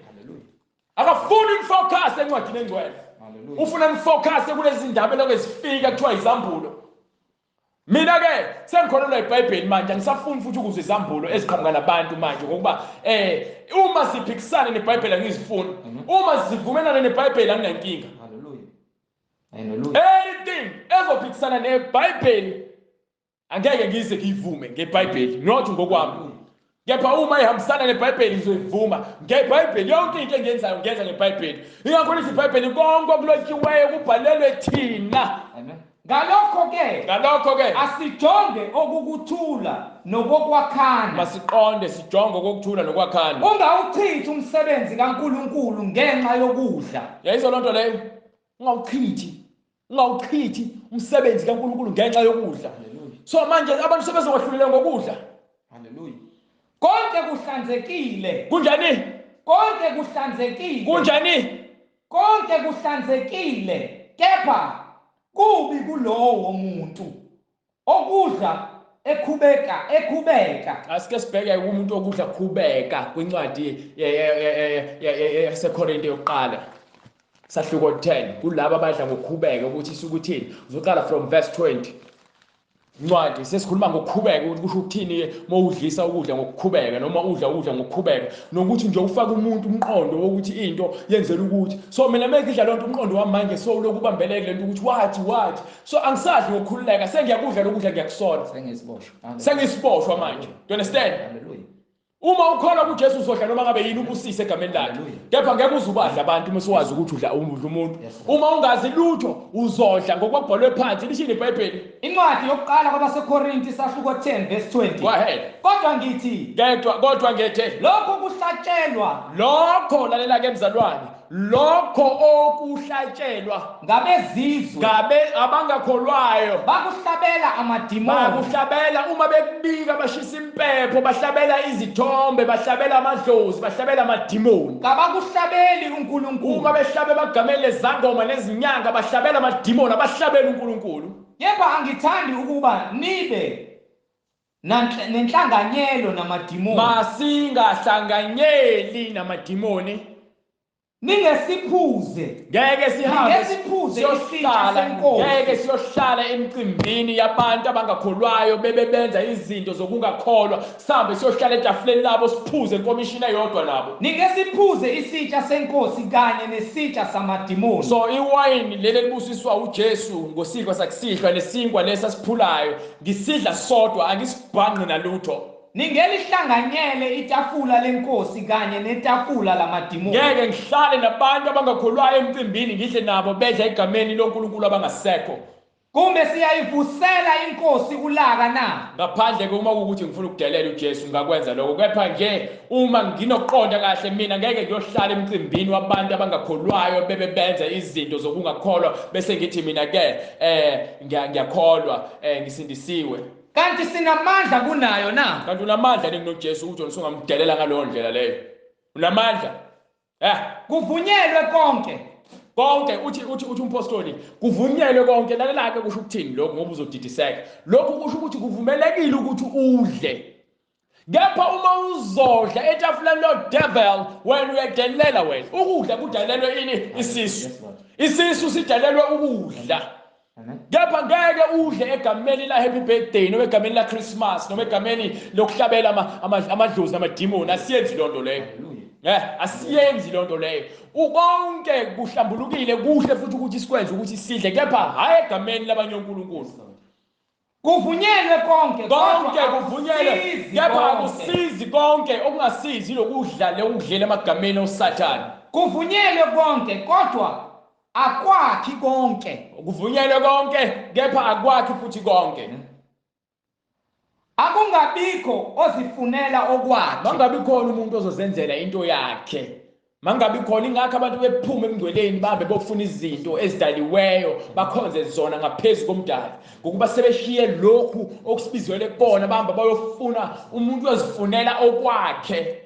Akafuni nifocus encwadini engcwele. Ufuna nifocus kulezi ndaba lokho ezifika kuthiwa izambulo. Mina ke sengikholelwa iBhayibheli manje, angisafuni futhi ukuzwa izambulo eziqhamuka nabantu manje, ngokuba uma siphikisana neBhayibheli angizifuni. Uma sivumelana neBhayibheli anginankinga. Hallelujah. Anything ezophikisana neBhayibheli angeke ngize ngiyivume ngeBhayibheli, not ngokwami. Kepha uma ihambisana neBhayibheli ngizoyivuma ngeBhayibheli. Yonke into engiyenzayo ngiyenza ngeBhayibheli. Ingakho lithi iBhayibheli konke okulotshiweyo kubhalelwe thina. Amen. Ngalokho ke asijonge okukuthula nokokwakhana. Masiqonde sijonge okokuthula nokwakhana. Ungawuchithi umsebenzi kaNkuluNkulu ngenxa yokudla. Yayizwa lonto leyo? Ungawuchithi umsebenzi kaNkuluNkulu ngenxa yokudla. So manje abantu sebezokwahlulela ngokudla. Hallelujah. Konke kuhlanzekile. Kunjani? Konke kuhlanzekile. Kunjani? Konke kuhlanzekile. Kepha kubi kulowo muntu okudla ekhubeka. Asike sibheke umuntu okudla khubeka kwincwadi yaseKorinte yokuqala. Sahluko 10 kulabo abadla ngokukhubeka ukuthi isukuthini. Uzoqala from verse 20. Incwadi sesikhuluma ngokukhubeka ukuthi kusho ukuthini mawudlisa ukudla ngokukhubeka noma udla ukudla ngokukhubeka, nokuthi nje ufaka umuntu umqondo wokuthi into yenzela ukuthi. So mina mengidla lonto umqondo wami manje so lokubambeleke lento ukuthi wathi so angisadli ngokukhululeka, sengiyakudla lokudla ngiyakusola, sengisiboshwa manje. Do you understand? Hallelujah. Uma ukholwa kuJesu uzodla noma ngabe yini ubusise egameni lakhe. Kepha ngeke uze ubadla abantu uma usuwazi ukuthi udla umuntu. Uma ungazi lutho uzodla ngokubhalwe phansi lishini iBhayibheli. Incwadi yokuqala kwabaseKorinte isahluko 10 verse 20. Go ahead. Kodwa ngithi kodwa ngithi lokho kuhlatshelwa, lokho lalela ke mzalwane, lokho okuhlatshelwa ngabezizwe, ngabe abangakholwayo, bakuhlabela amadimoni, bakuhlabela uma bekubika bashisa impepho, bahlabela izithombe, bahlabela amadlozi, bahlabela amadimoni. Kabakuhlabeli uNkulunkulu. Uma behlabe bagamele zangoma nezinyanga, bahlabela amadimoni, abahlabela uNkulunkulu. Kepha angithandi ukuba nibe nenhlanganyelo namadimoni. Masingahlanganyeli namadimoni. Ningesiphuze, ngeke sihambe siyohlala, ngeke siyohlala emcimbini yabantu abangakholwayo bebe benza izinto zokungakholwa, sihambe siyohlala etafuleni labo siphuze enkomishini eyodwa nabo. Ningesiphuze isitsha senkosi kanye nesitsha samadimoni. So iwayini leli elibusiswa uJesu ngosidlo sakusihlwa nesinkwa lesi asiphulayo, ngisidla sodwa, angisibhanqi nalutho. Ningelihlanganyele itafula lenkosi kanye netafula lamadimoni. Ngeke ngihlale nabantu abangakholwayo emcimbini ngidle nabo bedla egameni loNkulunkulu abangasekho. Kumbe siyayivusela inkosi ulaka na? Ngaphandle uma kuwukuthi ngifuna ukudelela uJesu ngakwenza lokho, kepha nje uma nginokuqonda kahle mina ngeke ngiyohlala emcimbini wabantu abangakholwayo bebe benza izinto zokungakholwa bese ngithi mina ke ngiyakholwa, ngisindisiwe. Kanti sinamandla kunayo na? Kanti unamandla nini noJesu ukuthi usungamdelela ngaleyo ndlela leyo? Unamandla. Kuvunyelwe konke. Konke uthi umpostoli kuvunyelwe konke. Lalela ke kusho ukuthini lokho ngoba uzodidiseka. Lokhu kusho ukuthi kuvumelekile ukuthi udle. Kepha uma uzodla etafuleni lo devil wena uyadelela wena. Ukudla kudalelwe ini? Isisu. Isisu sidalelwe ukudla. Kepha ngeke udle egameni la happy birthday noma egameni la Christmas noma egameni lokuhlabela amadlozi namadimoni. Asiyenzi lonto leyo. Asiyenzi lonto leyo. Konke kuhlambulukile kuhle futhi ukuthi sikwenze ukuthi sidle, kepha hayi egameni labanye oNkulunkulu. Kuvunyelwe konke, konke kuvunyelwe, kepha akusizi konke. Okungasizi lokudla lokudlela emagameni oSathane. Kuvunyelwe konke kodwa akwakhi konke. Kuvunyelwe konke kepha akwakhi futhi konke. Akungabikho ozifunela okwakhe. Mangabi khona umuntu ozozenzela into yakhe. Mangabi khona, ingakho abantu bephuma emngcweleni bahambe bofuna izinto ezidaliweyo bakhonze zona ngaphezu komdali, ngokuba sebeshiye lokhu okusibizwele kubona, bahamba bayofuna umuntu ozifunela okwakhe.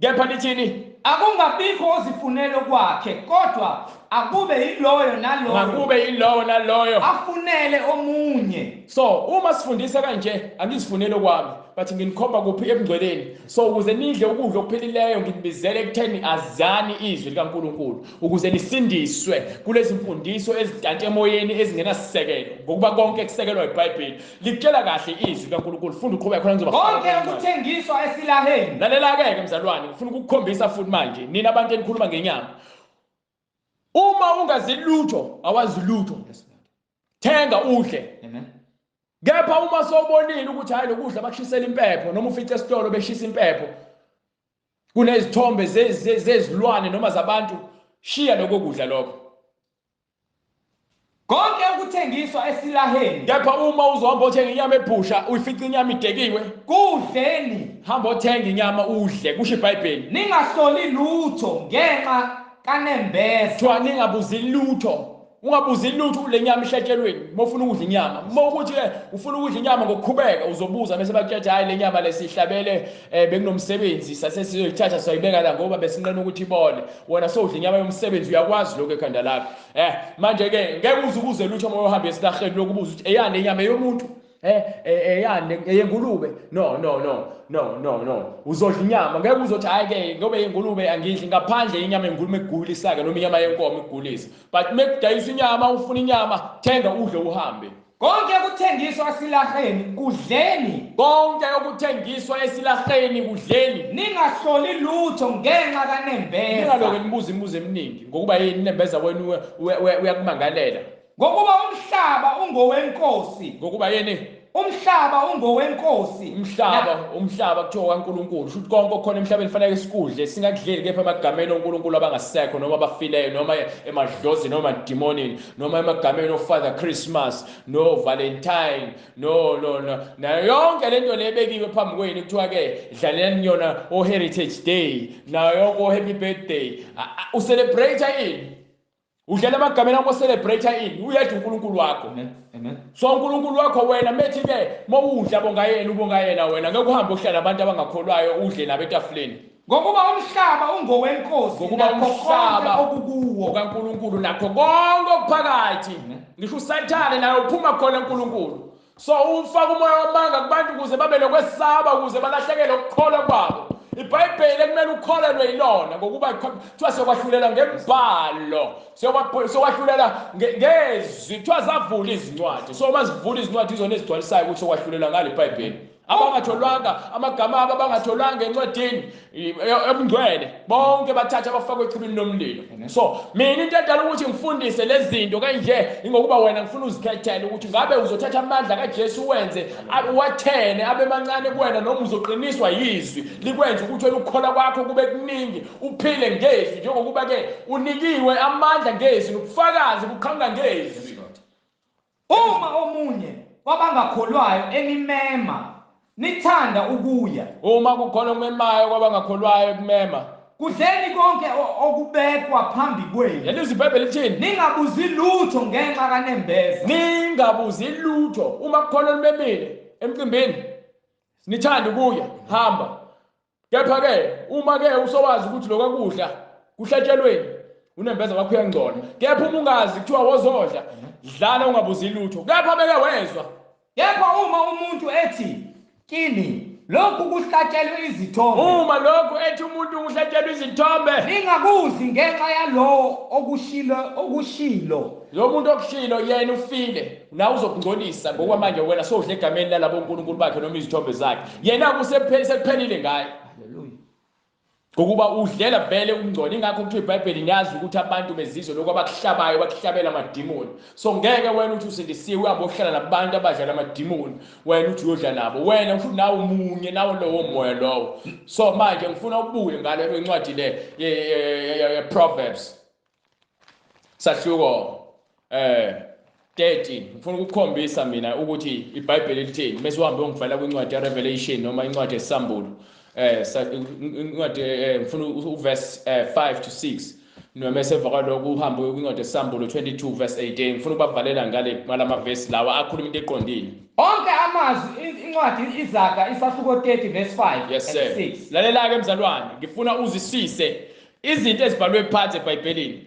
Kepha lithini? Akungabikho ozifunela okwakhe kodwa akube yiloyo naloyo, makube yiloyo naloyo afunele omunye. So uma sifundisa kanje angizifunele okwami, bathi nginikhomba kuphi? Ebungcweleni. So ukuze nidle ukudla okuphilileyo nginibizele ekutheni azani izwi likaNkulunkulu ukuze nisindiswe kulezi mfundiso ezidante emoyeni ezingenasisekelo, ngokuba konke kusekelwa iBhayibheli. Likutshela kahle izwi likaNkulunkulu. Funda uqhubeka khona ngizoba konke ukuthengiswa esilaheni. Lalela ke mzalwane, ngifuna ukukukhombisa futhi manje nina abantu enikhuluma ngenyama. Uma ungazi lutho awazi lutho, thenga udle. Amen. Kepha uma sowubonile ukuthi hayi lokudla bakushisela impepho noma ufice esitolo beshisa impepho kunezithombe zezilwane noma zabantu, shiya lokho kudla lokho. Konke ukuthengiswa esilaheni. Kepha uma uzohamba othenga inyama ebhusha uyifica inyama idekiwe, kudleni. Hamba othenga inyama udle, kusho iBhayibheli. Ningahloli lutho ngenxa kanembeza. Kuthiwa ningabuzi lutho. Ungabuzi lutho le nyama ihlatshelweni. Uma ufuna ukudla inyama, uma ukuthi ufuna ukudla inyama ngokuqhubeka uzobuza bese bakutshela hayi le nyama lesihlabele bekunomsebenzi sase sizoyithatha sayibeka la ngoba besinqena ukuthi ibole. Wena sowudla inyama yomsebenzi, uyakwazi lokho ekhanda lakho. Manje ke ngeke uze ubuze lutho uma uhamba esilaheni lokubuza ukuthi eyani inyama yomuntu, eyani eyengulube. No no no no no no, uzodla inyama. Ngeke uzothi hayi ke ngoba ingulube angidli, ngaphandle inyama yengulube egulisa ke noma inyama yenkomo egulisa. But mekudayisa inyama ufuna inyama, thenga udle uhambe. Konke okuthengiswa esilaheni kudleni. Konke okuthengiswa esilaheni kudleni. Ningahloli lutho ngenxa kanembeza. Ningaloke nibuza imibuzo eminingi ngokuba yini nembeza wenu uyakumangalela. Ngokuba umhlaba ungowenkosi. Ngokuba yini? Umhlaba ungowenkosi. Umhlaba kuthiwa kaNkuluNkulu. Shuthi konke okukhona emhlabeni fanele sikudle, singakudleli kepha emagameni oNkulunkulu abangasekho noma abafileyo noma emadlozini noma emadimonini noma emagameni oFather Christmas no Valentine no nayo yonke lento le ebekiwe phambi kwenu kuthiwa ke dlalelani yona o Heritage Day nayo yonke o Happy Birthday. Ucelebrate ini? Udlela emagameni akho celebrate ini? Uyedwa uNkulunkulu wakho. Amen. So uNkulunkulu wakho wena methi ke mawudla bongayena ubongayena wena ngeke uhambe uhlala nabantu abangakholwayo udle nabo etafuleni. Ngokuba umhlaba ungowenkosi, ngokuba umhlaba okukuwo kaNkulunkulu nakho konke okuphakathi. Ngisho uSathane naye uphuma khona uNkulunkulu. So ufaka umoya wamanga kubantu ukuze babe nokwesaba, ukuze balahlekele ukukholwa kwabo. iBhayibheli ekumele ukholelwe yilona ngokuba kuthiwa siyokwahlulela ngebhalo, siyokwahlulela ngezwi, kuthiwa zavula izincwadi. So uma zivula izincwadi izona ezigcwalisayo ukuthi siyokwahlulela ngale iBhayibheli. Abangatholwanga amagama abo, abangatholwanga encwadini ebungcwele, bonke bathatha bafakwe echibini lomlilo. So mina into edala ukuthi ngifundise lezi zinto kanje ingokuba wena ngifuna uzikhethele ukuthi ngabe uzothatha amandla kaJesu wenze uwathene abe mancane kuwena noma uzoqiniswa yizwi likwenze ukuthi wena ukukholwa kwakho kube kuningi, uphile ngezwi njengokuba ke unikiwe amandla ngezwi nobufakazi buqhamuka ngezwi. Uma omunye kwabangakholwayo enimema nithanda ukuya, uma kukhona okumemayo kwabangakholwayo kumema, kudleni konke okubekwa phambi kwenu. Yalizwi iBhayibheli lithini? Ningabuzi lutho ngenxa kanembeza. Ningabuzi lutho. Uma kukhona olimemile emcimbini nithanda ukuya, hamba. Kepha ke uma ke usowazi ukuthi lokho kudla kuhlatshelweni unembeza wakho uyangcola. Kepha uma ungazi kuthiwa wozodla, dlala ungabuzi lutho. Kepha beke wezwa. Kepha uma umuntu ethi kini lokhu kuhlatshelwe izithombe, uma lokhu ethi umuntu kuhlatshelwe izithombe, ningabuzi ngenxa yalowo okushilo. Lo muntu okushilo yena ufile, nawe uzokungcolisa ngokuba manje wena sowudla egameni lalabo onkulunkulu bakhe noma izithombe zakhe. Yena kusephelile ngaye. Haleluya. Ngokuba udlela vele ukungcola. Ingakho kuthiwa iBhayibheli niyazi ukuthi abantu bezizwe lokho abakuhlabayo bakuhlabela amadimoni. So ngeke wena uthi usindisiwe uhambe uhlala nabantu abadlala amadimoni, wena uthi uyodla nabo, wena futhi nawe umunye nawe lowo moya lowo. So manje ngifuna ubuye ngale incwadi le ye Proverbs sahluko 30. Ngifuna ukukhombisa mina ukuthi iBhayibheli lithini mase uhambe uyongifela kwincwadi ya Revelation noma incwadi yeSambulo. Incwadi ngifuna uverse 5 to 6 noma emva kwalokho uhambe kwincwadi yeSambulo 22 verse 18. Ngifuna ukubavalela ngale ngalamavesi lawa akhuluma into eqondile. Onke amazwi incwadi iZaga isahluko 30 verse 5 yes, and 6. Lalela ke mzalwane, ngifuna uzisise izinto ezibhalwe phansi eBhayibhelini.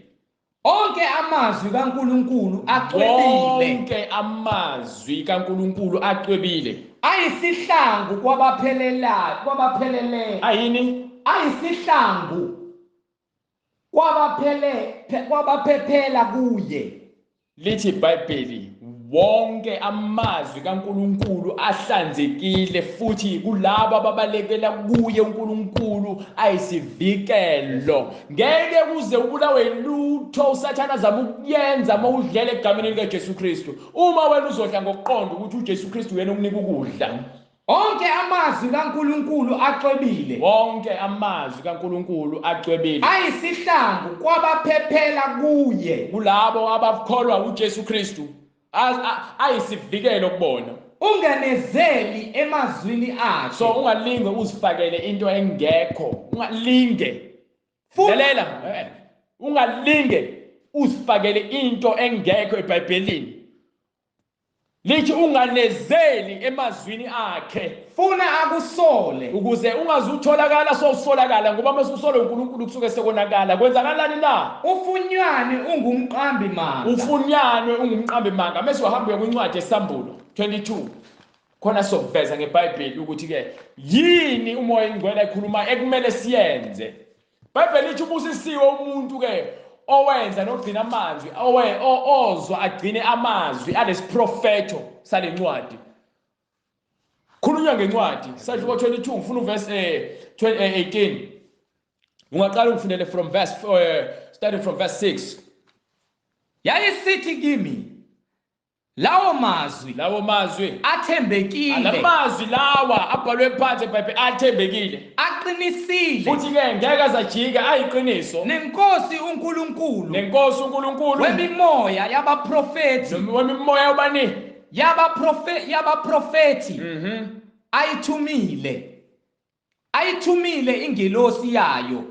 Onke amazwi kaNkuluNkulu acwebile. Onke amazwi kaNkuluNkulu acwebile. Ayisihlangu kwabaphelelayo, kwabapheleleyo. Ayini? Ayisihlangu kwabaphephela kuye. Lithi iBhayibheli wonke amazwi kaNkuluNkulu ahlanzekile futhi kulabo ababalekela kuye uNkulunkulu ayisivikelo. Ngeke kuze ubulawe lutho uSathane azama ukuyenza uma udlela egameni likaJesu Kristu. Uma wena uzodla ngokuqonda ukuthi uJesu Kristu uyena okunika ukudla. Onke amazwi kaNkuluNkulu acwebile. Wonke amazwi kaNkuluNkulu acwebile. Ayisihlangu kwabaphephela kuye. Kulabo abakholwa uJesu Kristu ayisivikelo kubona. Unganezeli emazwini akhe. So ungalinge uzifakele into engekho. Ungalinge. Lalela. Ungalinge uzifakele into engekho eBhayibhelini. Lithi unganezeli emazwini akhe. Funa akusole ukuze ungazutholakala sowusolakala, ngoba mase usole uNkulunkulu kusuke sekonakala. Kwenzakalani na? Ufunyane ungumqambi manga. Ufunyane ungumqambi manga. Mase uhamba uya kwincwadi yeSambulo 22 khona sokuveza ngeBhayibheli ukuthi ke yini umoya engcwele ekhuluma ekumele siyenze. iBhayibheli lithi ubusisiwe umuntu ke Owenza nogcina amazwi, ozwa agcine amazwi alesiprofetho salencwadi. Khulunywa ngencwadi, Sahluko 22, ngifuna uverse 18. Ungaqala ungifundele from verse starting from verse 6. Yayisithi kimi lawo mazwi athembekile, lamazwi lawa abhalwe phansi eBhayibheli athembekile, aqinisile, futhi ke ngeke azajika, ayiqiniso. Nenkosi uNkulunkulu wemimoya yabaprofeti, wemimoya ubani? Yabaprofeti ayithumile ingelosi yayo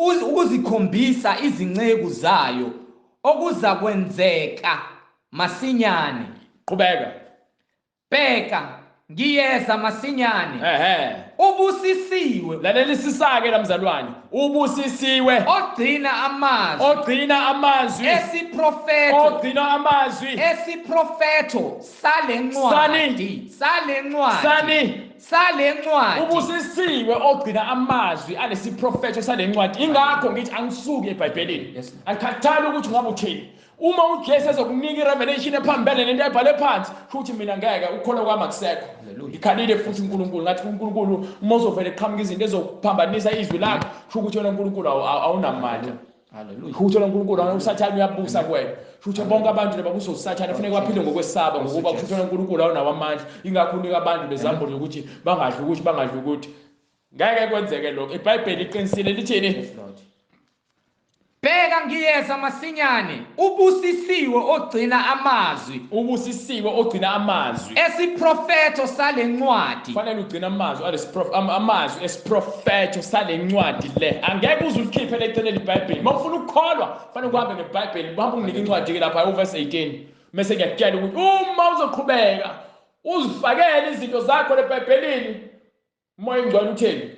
ukuzikhombisa izinceku zayo okuzakwenzeka masinyane. Qhubeka. Bheka, ngiyeza masinyane. Ubusisiwe. Lalelisisa-ke lamzalwane. Ubusisiwe. Ogcina amazwi. Esiprofetho. Ogcina amazwi. Esiprofetho salencwadi. Salencwadi. Salencwadi. Ubusisiwe ogcina amazwi alesiprofetho salencwadi. Ingakho ngithi angisuki eBhayibhelini. Angikhathali ukuthi ungabe uthini. Uma uJesu ezokunika irevelation ephambene nento ayibhale phansi, futhi mina ngeke ukukholwa kwami akusekho. Ngikhalile futhi uNkulunkulu, ngathi uNkulunkulu uma uzovele eqhamuka izinto ezokuphambanisa izwi lakho, kusho ukuthi wena uNkulunkulu awunamandla. Hallelujah. Kusho ukuthi uNkulunkulu uSathane uyabusa kuwena. Kusho ukuthi bonke abantu lababusa uSathane kufanele baphile ngokwesaba, ngokuba kusho ukuthi uNkulunkulu awunawo amandla. Ingakho unika abantu lezambulo ukuthi bangadli ukuthi bangadli ukuthi. Ngeke kwenzeke lokho. iBhayibheli liqinisile lithini? Bheka ngiyeza masinyane, ubusisiwe ogcina amazwi. Ubusisiwe ogcina amazwi. Esiprofetho salencwadi. Fanele ugcine amazwi amazwi esiprofetho salencwadi le. Angeke uze ulikhiphe leceleni iBhayibheli. Uma ufuna ukukholwa, fanele uhambe ngeBhayibheli. Uhambe unginike incwadi ke lapha uverse 18. Mase ngiyakutshela ukuthi uma uzoqhubeka uzifakele izinto zakho leBhayibhelini, uMoya oNgcwele utheni?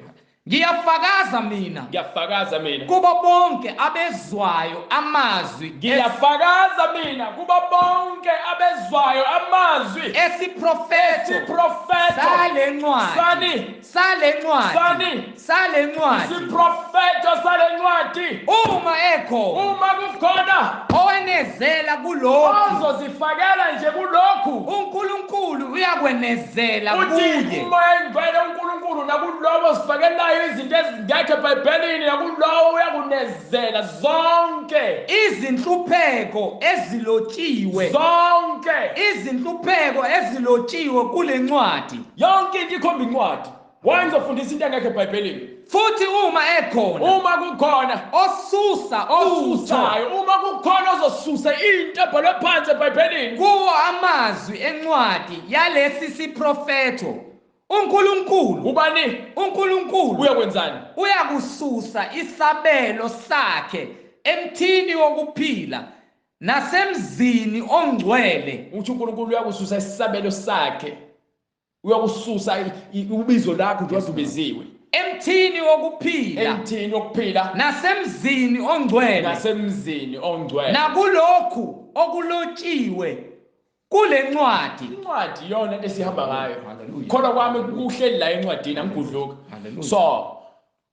Ngiyafakaza mina. Ngiyafakaza mina. Kubo bonke abezwayo amazwi. Ngiyafakaza mina kubo bonke abezwayo amazwi. Esiprofetho. Esiprofetho. Salencwadi. Sani. Salencwadi. Sani. Salencwadi. Isiprofetho salencwadi. Uma ekhona. Uma kukhona. Owenezela kulokhu. Ozozifakela nje kulokhu. uNkulunkulu uyakwenezela kuye. Uthi uMoya oNgcwele uNkulunkulu nakulowo osifakelayo izinto ezingekho eBhayibhelini, nakulowo uyakunezela zonke izinhlupheko ezilotshiwe. Zonke izinhlupheko ezilotshiwe kule ncwadi. Yonke into ikhomba incwadi. Why ngizofundisa into engekho eBhayibhelini? Futhi uma ekhona, uma kukhona osusa osusayo, uma kukhona ozosusa into ebhalwe phansi eBhayibhelini kuwo amazwi encwadi yalesi siprofetho, uNkulunkulu ubani? uNkulunkulu uyakwenzani? Uyakususa isabelo sakhe emthini wokuphila nasemzini ongcwele. Uthi uNkulunkulu uyakususa isabelo sakhe, uyakususa ubizo lakho njengoba ubiziwe. Emthini wokuphila, emthini wokuphila nasemzini ongcwele, nasemzini ongcwele, nakulokhu okulotshiwe kule ncwadi. Incwadi iyona into esihamba ngayo. Kholwa kwami kuhleli la encwadini, angigudluka. So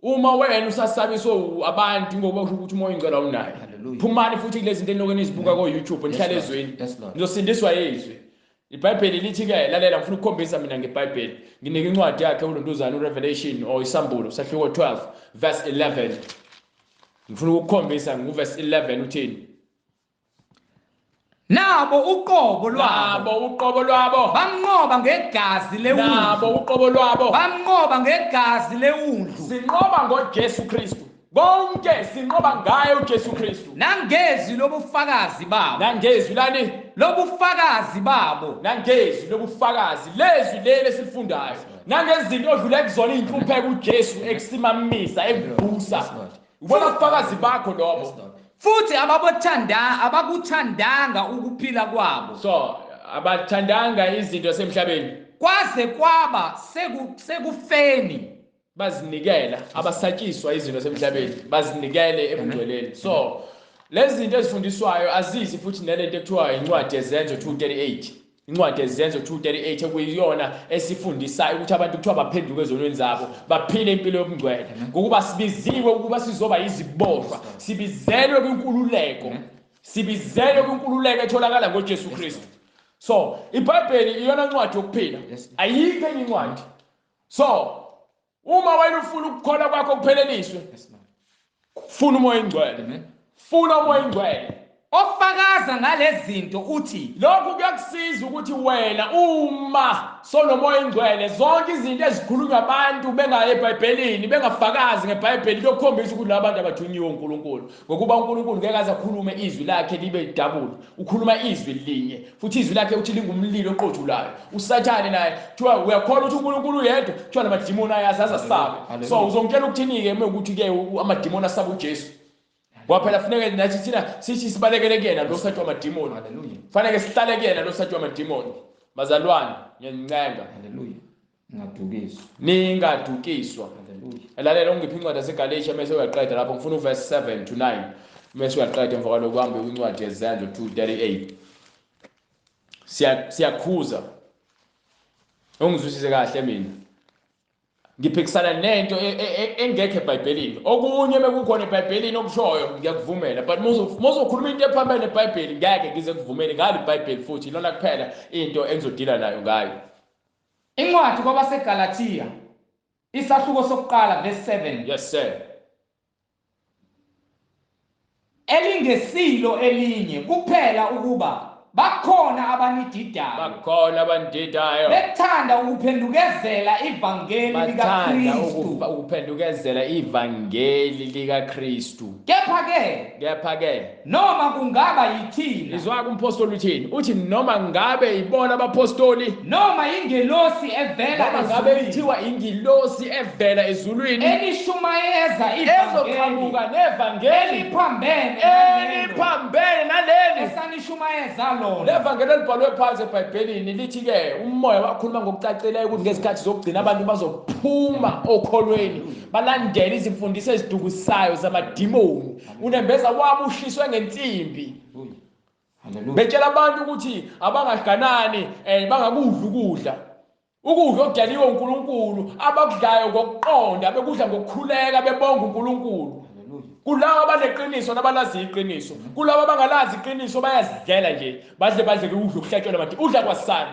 uma wena usasabiswa abantu ngoba usho ukuthi uMoya oNgcwele awunayo, phumani futhi kulezi zinto enilokhu nizibuka ko YouTube, nihlale ezweni, nizosindiswa yizwi. iBhayibheli lithi ke, lalela, ngifuna ukukhombisa mina ngeBhayibheli. Nginike incwadi yakhe uLontuzana uRevelation or iSambulo sahluko 12 verse 11. Ngifuna ukukhombisa ngoverse 11 uthini? Nabo uqobo lwabo, nabo uqobo lwabo bamnqoba ngegazi lewundlu, nabo uqobo lwabo bamnqoba ngegazi lewundlu. Sinqoba ngoJesu Kristu. Konke sinqoba ngaye uJesu Kristu. Nangezwi lobufakazi babo. Nangezwi lani? Lobufakazi babo. Nangezwi lobufakazi, lezwi leli esilifundayo. Nangezinto odlule kuzona inhlupheko uJesu ekusimamisa, ekuvusa. Ubona ubufakazi bakho lobo. Futhi abakuthandanga ukuphila kwabo. So abathandanga izinto zasemhlabeni. Kwaze kwaba sekufeni. Bazinikela, abasatshiswa izinto zasemhlabeni, bazinikele ebungcweleni. So lezi zinto ezifundiswayo azizi futhi nalento ekuthiwa incwadi yeZenzo 2:38. Incwadi yeZenzo 2:38 ekuyiyona esifundisayo ukuthi abantu kuthiwa baphenduke ezonweni zabo, baphile impilo yobungcwele. Ngokuba sibiziwe ukuba sizoba iziboshwa, sibizelwe kwinkululeko. Sibizelwe kwinkululeko etholakala ngoJesu Kristu. So, iBhayibheli iyona ncwadi yokuphila. Ayikho enye incwadi. So, uma wena ufuna ukukholwa kwakho kupheleliswe, funa uMoya oNgcwele. Funa uMoya oNgcwele. Ofakaza ngalezi zinto uthi lokhu kuyakusiza ukuthi wena uma sonoMoya oNgcwele zonke izinto ezikhulunywa abantu bengaye eBhayibhelini bengafakazi ngeBhayibheli kuyokhombisa ukuthi laba bantu abathunyiwe uNkulunkulu, ngokuba uNkulunkulu ngeke aze akhulume izwi lakhe libe double, ukhuluma izwi linye futhi izwi lakhe uthi lingumlilo oqothulayo. USathane naye kuthiwa uyakholwa ukuthi uNkulunkulu uyedwa, kuthiwa namadimoni ayazi azasabe. So uzongitshela ukuthini-ke uma ukuthi-ke amadimoni asaba uJesu? Kwaphela funeke nathi thina sithi sibalekele kuyena lo satshwa amadimoni. Haleluya. Faneke sihlale kuyena lo satshwa amadimoni. Bazalwane, ngiyanincenga. Haleluya. Ningadukiswa. Ningadukiswa. Haleluya. Lalela ungiphi incwadi yaseGalatia mase uyaqeda lapho, ngifuna uverse 7 to 9. Mase uyaqeda emva kwalokho uhambe kwincwadi yeZenzo 2:38. Siyakhuza. Ungizwisise kahle mina. Ngiphikisana nento engekho eBhayibhelini. Okunye mekukhona eBhayibhelini okushoyo ngiyakuvumela, but muzokhuluma into ephambene neBhayibheli ngeke ngize kuvumele ngalo iBhayibheli, futhi ilona kuphela into engizodila nayo ngayo. Incwadi kwabaseGalatia isahluko sokuqala verse 7. Yes sir. Elingesilo elinye kuphela ukuba bakhona abanididayo. Bakhona abanididayo. Bethanda ukuphendukezela ivangeli likaKristu. Ukuphendukezela ivangeli likaKristu. Kepha ke noma kungaba yithina. Izwa kumpostoli uthini? Uthi noma ngabe ibona abapostoli, noma ingelosi evela ezulwini, ngabe kuthiwa ingilosi evela ezulwini enishumayeza ivangeli, ezoqhamuka nevangeli eliphambene naleli esanishumayeza lona. Levangeli elibhalwe phansi eBhayibhelini lithi ke uMoya wakhuluma ngokucacileyo ukuthi ngezikhathi zokugcina abantu bazophuma okholweni balandele izimfundiso ezidukisayo zamadimoni. Unembeza wabo ushiswe ngensimbi. Betshela abantu ukuthi abangaganani bangakudla ukudla. Ukudla okudaliwe uNkulunkulu abakudlayo ngokuqonda, bekudla ngokukhuleka bebonga uNkulunkulu. Kulabo abaneqiniso nabalazi iqiniso, kulabo abangalazi iqiniso bayazidlela nje, badle ukudla okuhlatshelwa manje, udla kwasani.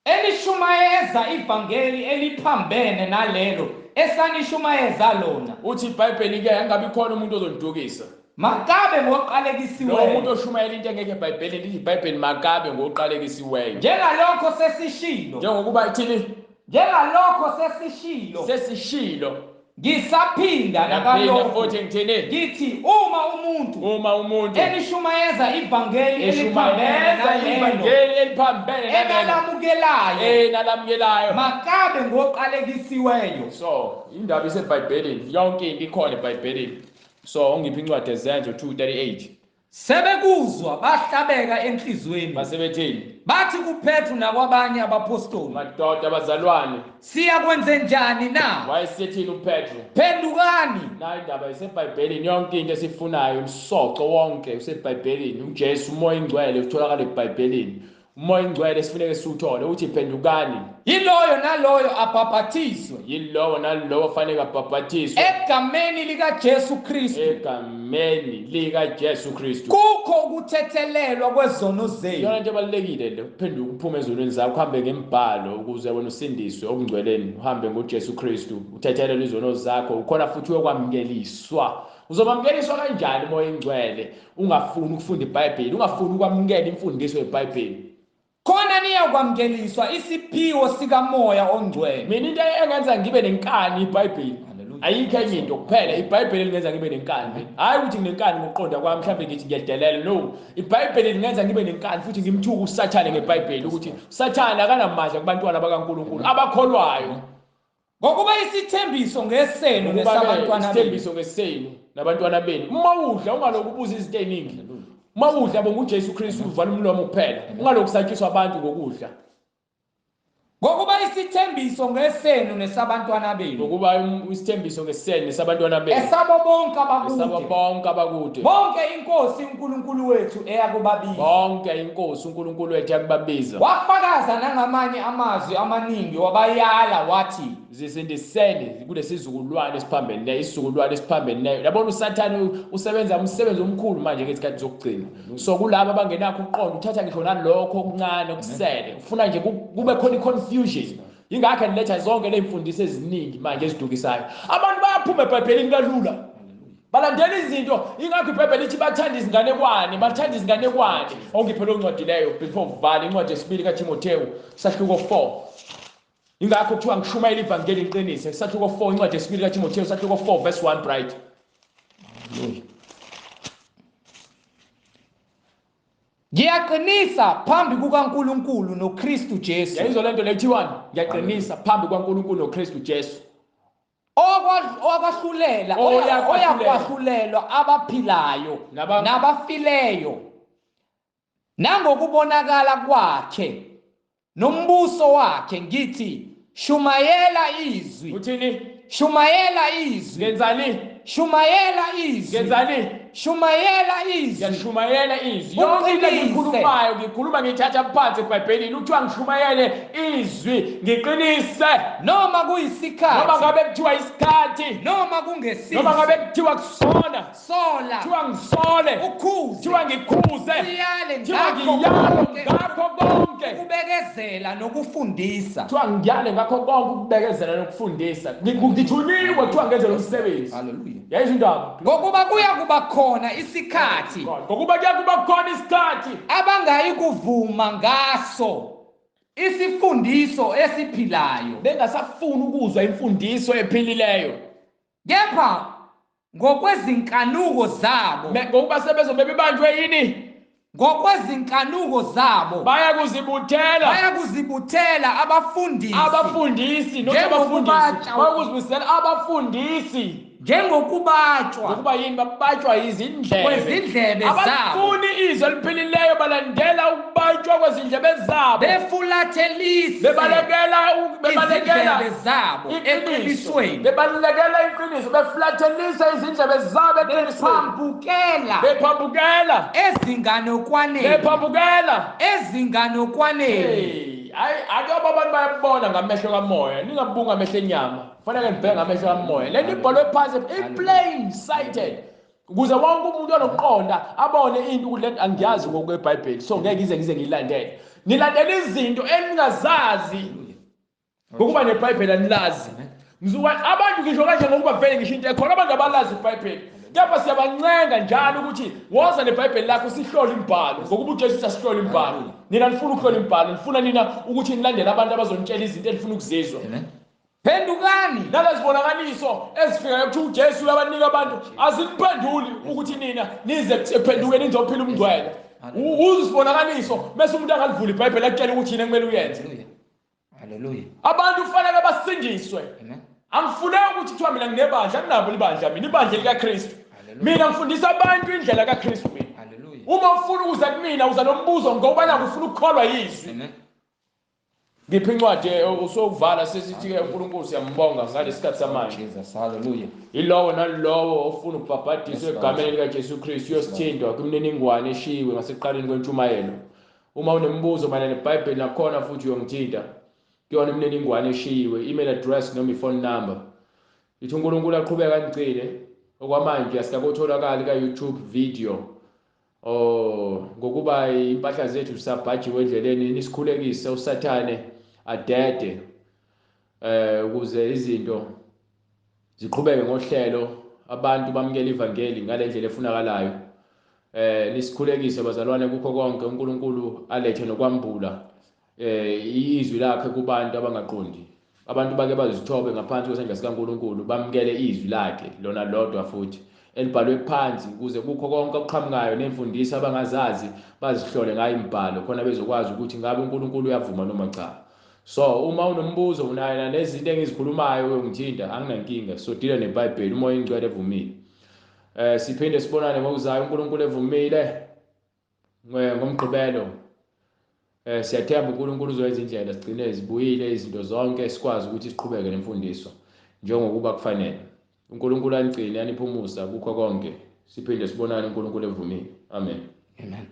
Enishumayeza ivangeli eliphambene nalelo esanishumayeza lona. Uthi iBhayibheli ke angabi khona umuntu ozonidukisa. Makabe ngoqalekisiweyo. Lo muntu oshumayela into engekho eBhayibhelini, lithi iBhayibheli makabe ngoqalekisiweyo. Njengalokho sesishilo. Njengokuba ithini? Njengalokho sesishilo. Sesishilo. Ngisaphinda nakalokho futhi ngithini? Ngithi uma umuntu enishumayeza ivangeli eliphambene enalamukelayo makabe ngoqalekisiweyo. So indaba iseBhayibhelini, yonke into ikhona eBhayibhelini. So ungiphi incwadi yeZenzo 2:38. Sebekuzwa bahlabeka enhlizweni. Basebethini? Bathi kuPetru nakwabanye abapostoli, madoda abazalwane, siyakwenze njani na? Wayesethini uPetru? Phendukani. Na indaba iseBhayibhelini, yonke into esifunayo, umsoco wonke useBhayibhelini. uJesu uMoya oNgcwele utholakala eBhayibhelini. uMoya oNgcwele sifuneke siwuthole. Uthi phendukani. Yiloyo naloyo abhabhathiswe. Yilowo nalowo fanele abhabhathiswe. Egameni likaJesu Kristu. Egameni likaJesu Kristu. Kukho ukuthethelelwa kwezono zenu. Yona into ebalulekile le, uphenduke uphume ezonweni zakho, uhambe ngembhalo ukuze wena usindiswe obungcweleni, uhambe ngoJesu Kristu, uthethelelwe izono zakho, ukhona futhi uyokwamukeliswa. Uzobamkeliswa kanjani uMoya oNgcwele ungafuni ukufunda iBhayibheli, ungafuni ukwamukela imfundiso yeBhayibheli? Khona niyakwamukeliswa isiphiwo sikaMoya oNgcwele. Mina into engenza ngibe nenkani iBhayibheli. Ayikho enye into kuphela iBhayibheli lingenza ngibe nenkani. Hayi ukuthi nginenkani ngokuqonda kwami, mhlawumbe ngithi ngiyadelela. No, iBhayibheli lingenza ngibe nenkani futhi ngimthuke uSathane ngeBhayibheli ukuthi uSathane akanamandla kubantwana bakaNkulunkulu abakholwayo. Ngokuba isithembiso ngesenu nesabantwana benu. Isithembiso ngesenu nabantwana benu. Uma udla ungaloku ubuza izinto eziningi. Uma udla bonga uJesu Kristu uvala umlomo kuphela. Ungaloku usatshiswa abantu ngokudla. Ngokuba isithembiso ngesenu nesabantwana benu. Ngokuba isithembiso ngesenu nesabantwana benu. Esabo bonke abakude. Esabo bonke abakude. Bonke inkosi uNkulunkulu wethu eyakubabiza. Bonke inkosi uNkulunkulu wethu eyakubabiza. Wafakaza nangamanye amazwi amaningi wabayala wathi zisindiseni kulesizukulwane esiphambeneyo, isizukulwane esiphambeneyo. Yabona uSathane usebenza umsebenzi omkhulu manje ngesikhathi sokugcina. So kulabo abangenakho ukuqonda uthatha ngisho nalokho okuncane okusele. Ufuna nje kube khona i-confusion. Ingakho niletha zonke lezimfundiso eziningi manje ezidukisayo. Abantu bayaphuma eBhayibhelini kalula. Balandela izinto, ingakho iBhayibheli lithi bathanda izinganekwane, bathanda izinganekwane. Ongiphe lo ncwadi leyo before uvala incwadi yesibili kaTimotheo sahluko 4. Ingakho kuthiwa ngishumayela ivangeli iqinise. Sahluko 4 incwadi yesibili kaTimotheo sahluko 4 verse 1 bright. Ngiyaqinisa phambi kukaNkulunkulu noKristu Jesu. Yayizwa lento lethiwani? Ngiyaqinisa phambi kukaNkulunkulu noKristu Jesu. Okwahlulela, oyakwahlulelwa abaphilayo nabafileyo. Nangokubonakala kwakhe nombuso wakhe ngithi shumayela izwi. Uthini? Shumayela izwi. Ngenzani? Shumayela izwi. Ngenzani? Shumayela izwi. Ngiyashumayela izwi. Yonke into engikhulumayo ngikhuluma ngithatha phansi eBhayibhelini. Kuthiwa ngishumayele izwi, ngiqinise. Noma kuyisikhathi. Noma ngabe kuthiwa isikhathi. Noma kungesiso. Noma ngabe kuthiwa kusona. Sola. Kuthiwa ngisole. Ukhuze. Kuthiwa ngikhuze. Uyale ngakho ngakho konke. Ukubekezela nokufundisa. Kuthiwa ngiyale ngakho konke ukubekezela nokufundisa. Ngithunyiwe kuthiwa ngenze lo msebenzi. Hallelujah. Yayizwa indaba. Ngokuba kuya kuba khona isikhathi. Ngokuba kuya kuba khona isikhathi abangayi kuvuma ngaso isifundiso esiphilayo. Bengasafuni ukuzwa imfundiso ephilileyo. Kepha ngokwezinkanuko zabo. Ngokuba sebezobe bebanjwe yini? Ngokwezinkanuko zabo bayakuzibuthela, bayakuzibuthela abafundisi, abafundisi nabafundisi, bayakuzibuthela abafundisi njengokubatshwa. Ngokuba yini? Babatshwa izindlebe, kwezindlebe zabo. Abafuni izwi eliphilileyo, balandela ukubatshwa kwezindlebe zabo, befulathelise, bebalekela izindlebe zabo eqinisweni, bebalekela iqiniso, befulathelisa izindlebe zabo eqinisweni, bephambukela ezinganekwaneni, bephambukela ezinganekwaneni. Hayi, ake abantu bayabona ngamehlo kamoya, ningabunga amehlo enyama. Kufanele ngibheke ngamehlo kamoya. Le nto ibhalwe phansi i-plain sighted ukuze wonke umuntu onokuqonda abone into ukuthi le angiyazi ngokweBhayibheli, so ngeke ngize ngiyilandele. Nilandela izinto eningazazi ngokuba neBhayibheli anilazi. Ngizokwathi abantu ngisho kanje ngokuba vele ngisho into ekhona, abantu abalazi iBhayibheli. Kepha siyabancenga njalo ukuthi woza neBhayibheli lakho sihlole imibhalo, ngokuba uJesu usasihlole imibhalo. Nina nifuna ukuhlola imibhalo, nifuna nina ukuthi nilandele abantu abazonitshela izinto enifuna ukuzizwa. Phendukani. Nalezibonakaliso ezifikayo ukuthi uJesu uyabanika abantu aziniphenduli ukuthi nina nize ephendukeni nizophila umngcwele. Uzibonakaliso bese umuntu angalivula iBhayibheli akutshela ukuthi yini ekumele uyenze. Hallelujah. Abantu kufanele basindiswe. Angifuneki ukuthi kuthiwa mina nginebandla, anginabo ibandla mina, ibandla likaKristu. Mina ngifundisa abantu indlela kaKristu mina. Hallelujah. Uma ufuna ukuza kumina uza nombuzo ngoba nakho ufuna ukukholwa yizwi. Amen. Ngiphi incwadi usokuvala sesithi ke uNkulunkulu siyambonga ngalesikhathi samanje. Jesus, hallelujah. Yilowo nalowo ofuna ukubhabhadiswa egameni likaJesu Kristu uyosithindwa kwimininingwane eshiwe ngasekuqaleni kwentshumayelo. Uma unembuzo mayelana neBhayibheli nakhona futhi uyongithinta kuyona imininingwane eshiyiwe, email address noma i-phone number. Ithi uNkulunkulu aqhubeka anigcine. Okwamanje asikakotholakali ka-YouTube video. Ngokuba impahla zethu zisabhajiwe endleleni, nisikhulekise uSathane adede ukuze izinto ziqhubeke ngohlelo, abantu bamukele ivangeli ngalendlela efunakalayo. Nisikhulekise bazalwane kukho konke, uNkulunkulu alethe nokwambula izwi lakhe kubantu abangaqondi. Abantu bake bazithobe ngaphansi kwesandla sikaNkulunkulu, bamukele izwi lakhe lona lodwa futhi elibhalwe phansi, ukuze kukho konke okuqhamukayo nemfundiso abangazazi bazihlole ngayo imibhalo, khona bezokwazi ukuthi ngabe uNkulunkulu uyavuma noma cha. So uma unombuzo unayo nezinto engizikhulumayo uyongithinta, anginankinga, sodila neBhayibheli, uMoya oNgcwele evumile. Siphinde sibonane ngokuzayo uNkulunkulu evumile ngomgqibelo. Siyathemba uNkulunkulu uzoyenza indlela sigcine zibuyile izinto zonke, sikwazi ukuthi siqhubeke nemfundiso njengokuba kufanele. uNkulunkulu anigcine, aniphe umusa kukho konke. Siphinde sibonane uNkulunkulu evumile. Amen. Amen.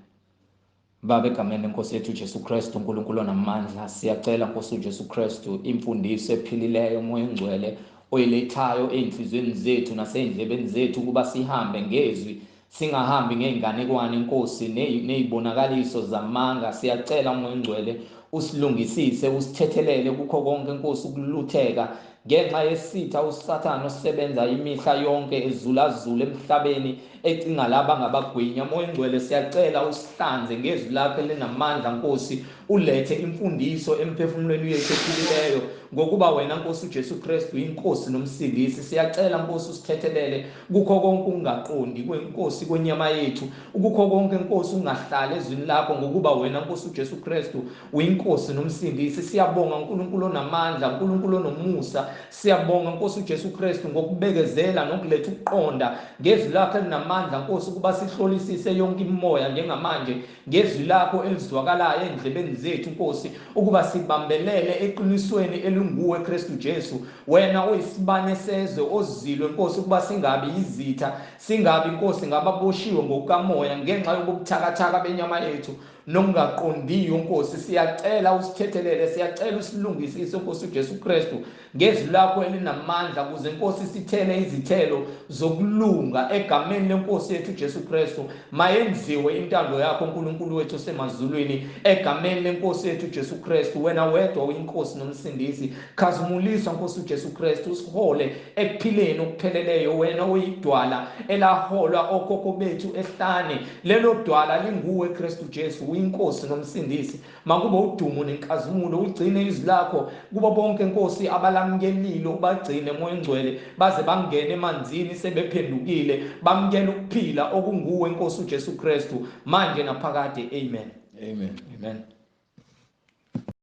Baba, egameni lenkosi yethu uJesu Kristu, uNkulunkulu onamandla, siyacela Nkosi uJesu Kristu imfundiso ephilileyo, uMoya oNgcwele oyilethayo ey'nhliziyweni zethu nasey'ndlebeni zethu, ukuba sihambe ngezwi, singahambi ngey'nganekwane Nkosi ney'bonakaliso zamanga. Siyacela uMoya oNgcwele usilungisise, usithethelele kukho konke Nkosi ukulutheka ngenxa yesitha uSathane osebenza imihla yonke ezulazula emhlabeni ecinga laba ngabagwinya. Moya oNgcwele, siyacela usihlanze ngezwi lakho elinamandla Nkosi, ulethe imfundiso emphefumulweni yethu ephilileyo, ngokuba wena Nkosi uJesu Kristu inkosi nomsindisi. Siyacela Nkosi usithethelele kukho konke ukungaqondi kwenkosi kwenyama yethu, kukho konke Nkosi ungahlali ezwini lakho, ngokuba wena Nkosi uJesu Kristu uyinkosi nomsindisi. Siyabonga uNkulunkulu onamandla, uNkulunkulu onomusa. Siyabonga Nkosi uJesu Kristu ngokubekezela nokuletha ukuqonda ngezwi lakho elinamandla Nkosi, ukuba sihlolisise yonke imimoya njengamanje ngezwi lakho elizwakalayo endlebeni zethu Nkosi, ukuba sibambelele eqinisweni elinguwe Kristu Jesu, wena oyisibane sezwe ozilwe Nkosi, ukuba singabi yizitha, singabi Nkosi ngababoshiwe ngokukamoya ngenxa yobuthakathaka benyama yethu nokungaqondiyo Nkosi. Siyacela usithethelele, siyacela usilungisise Nkosi uJesu Kristu ngezwi lakho elinamandla, kuze Nkosi sithele izithelo zokulunga egameni lenkosi yethu uJesu Kristu. Mayenziwe intando yakho uNkulunkulu wethu osemazulwini egameni lenkosi yethu uJesu Kristu. Wena wedwa uyinkosi nomsindisi. Khazimuliswa Nkosi uJesu Kristu, usihole ekuphileni okupheleleyo. Wena oyidwala elaholwa okhokho bethu ehlane, lelo dwala linguwe Kristu Jesu, uyinkosi nomsindisi. Makube udumo nenkazimulo, ugcine izwi lakho kubo bonke Nkosi abalamukelile, ubagcine Moya oNgcwele baze bangene emanzini sebephendukile, bamukele ukuphila okunguwe Nkosi uJesu Kristu manje naphakade. Amen. Amen. Amen.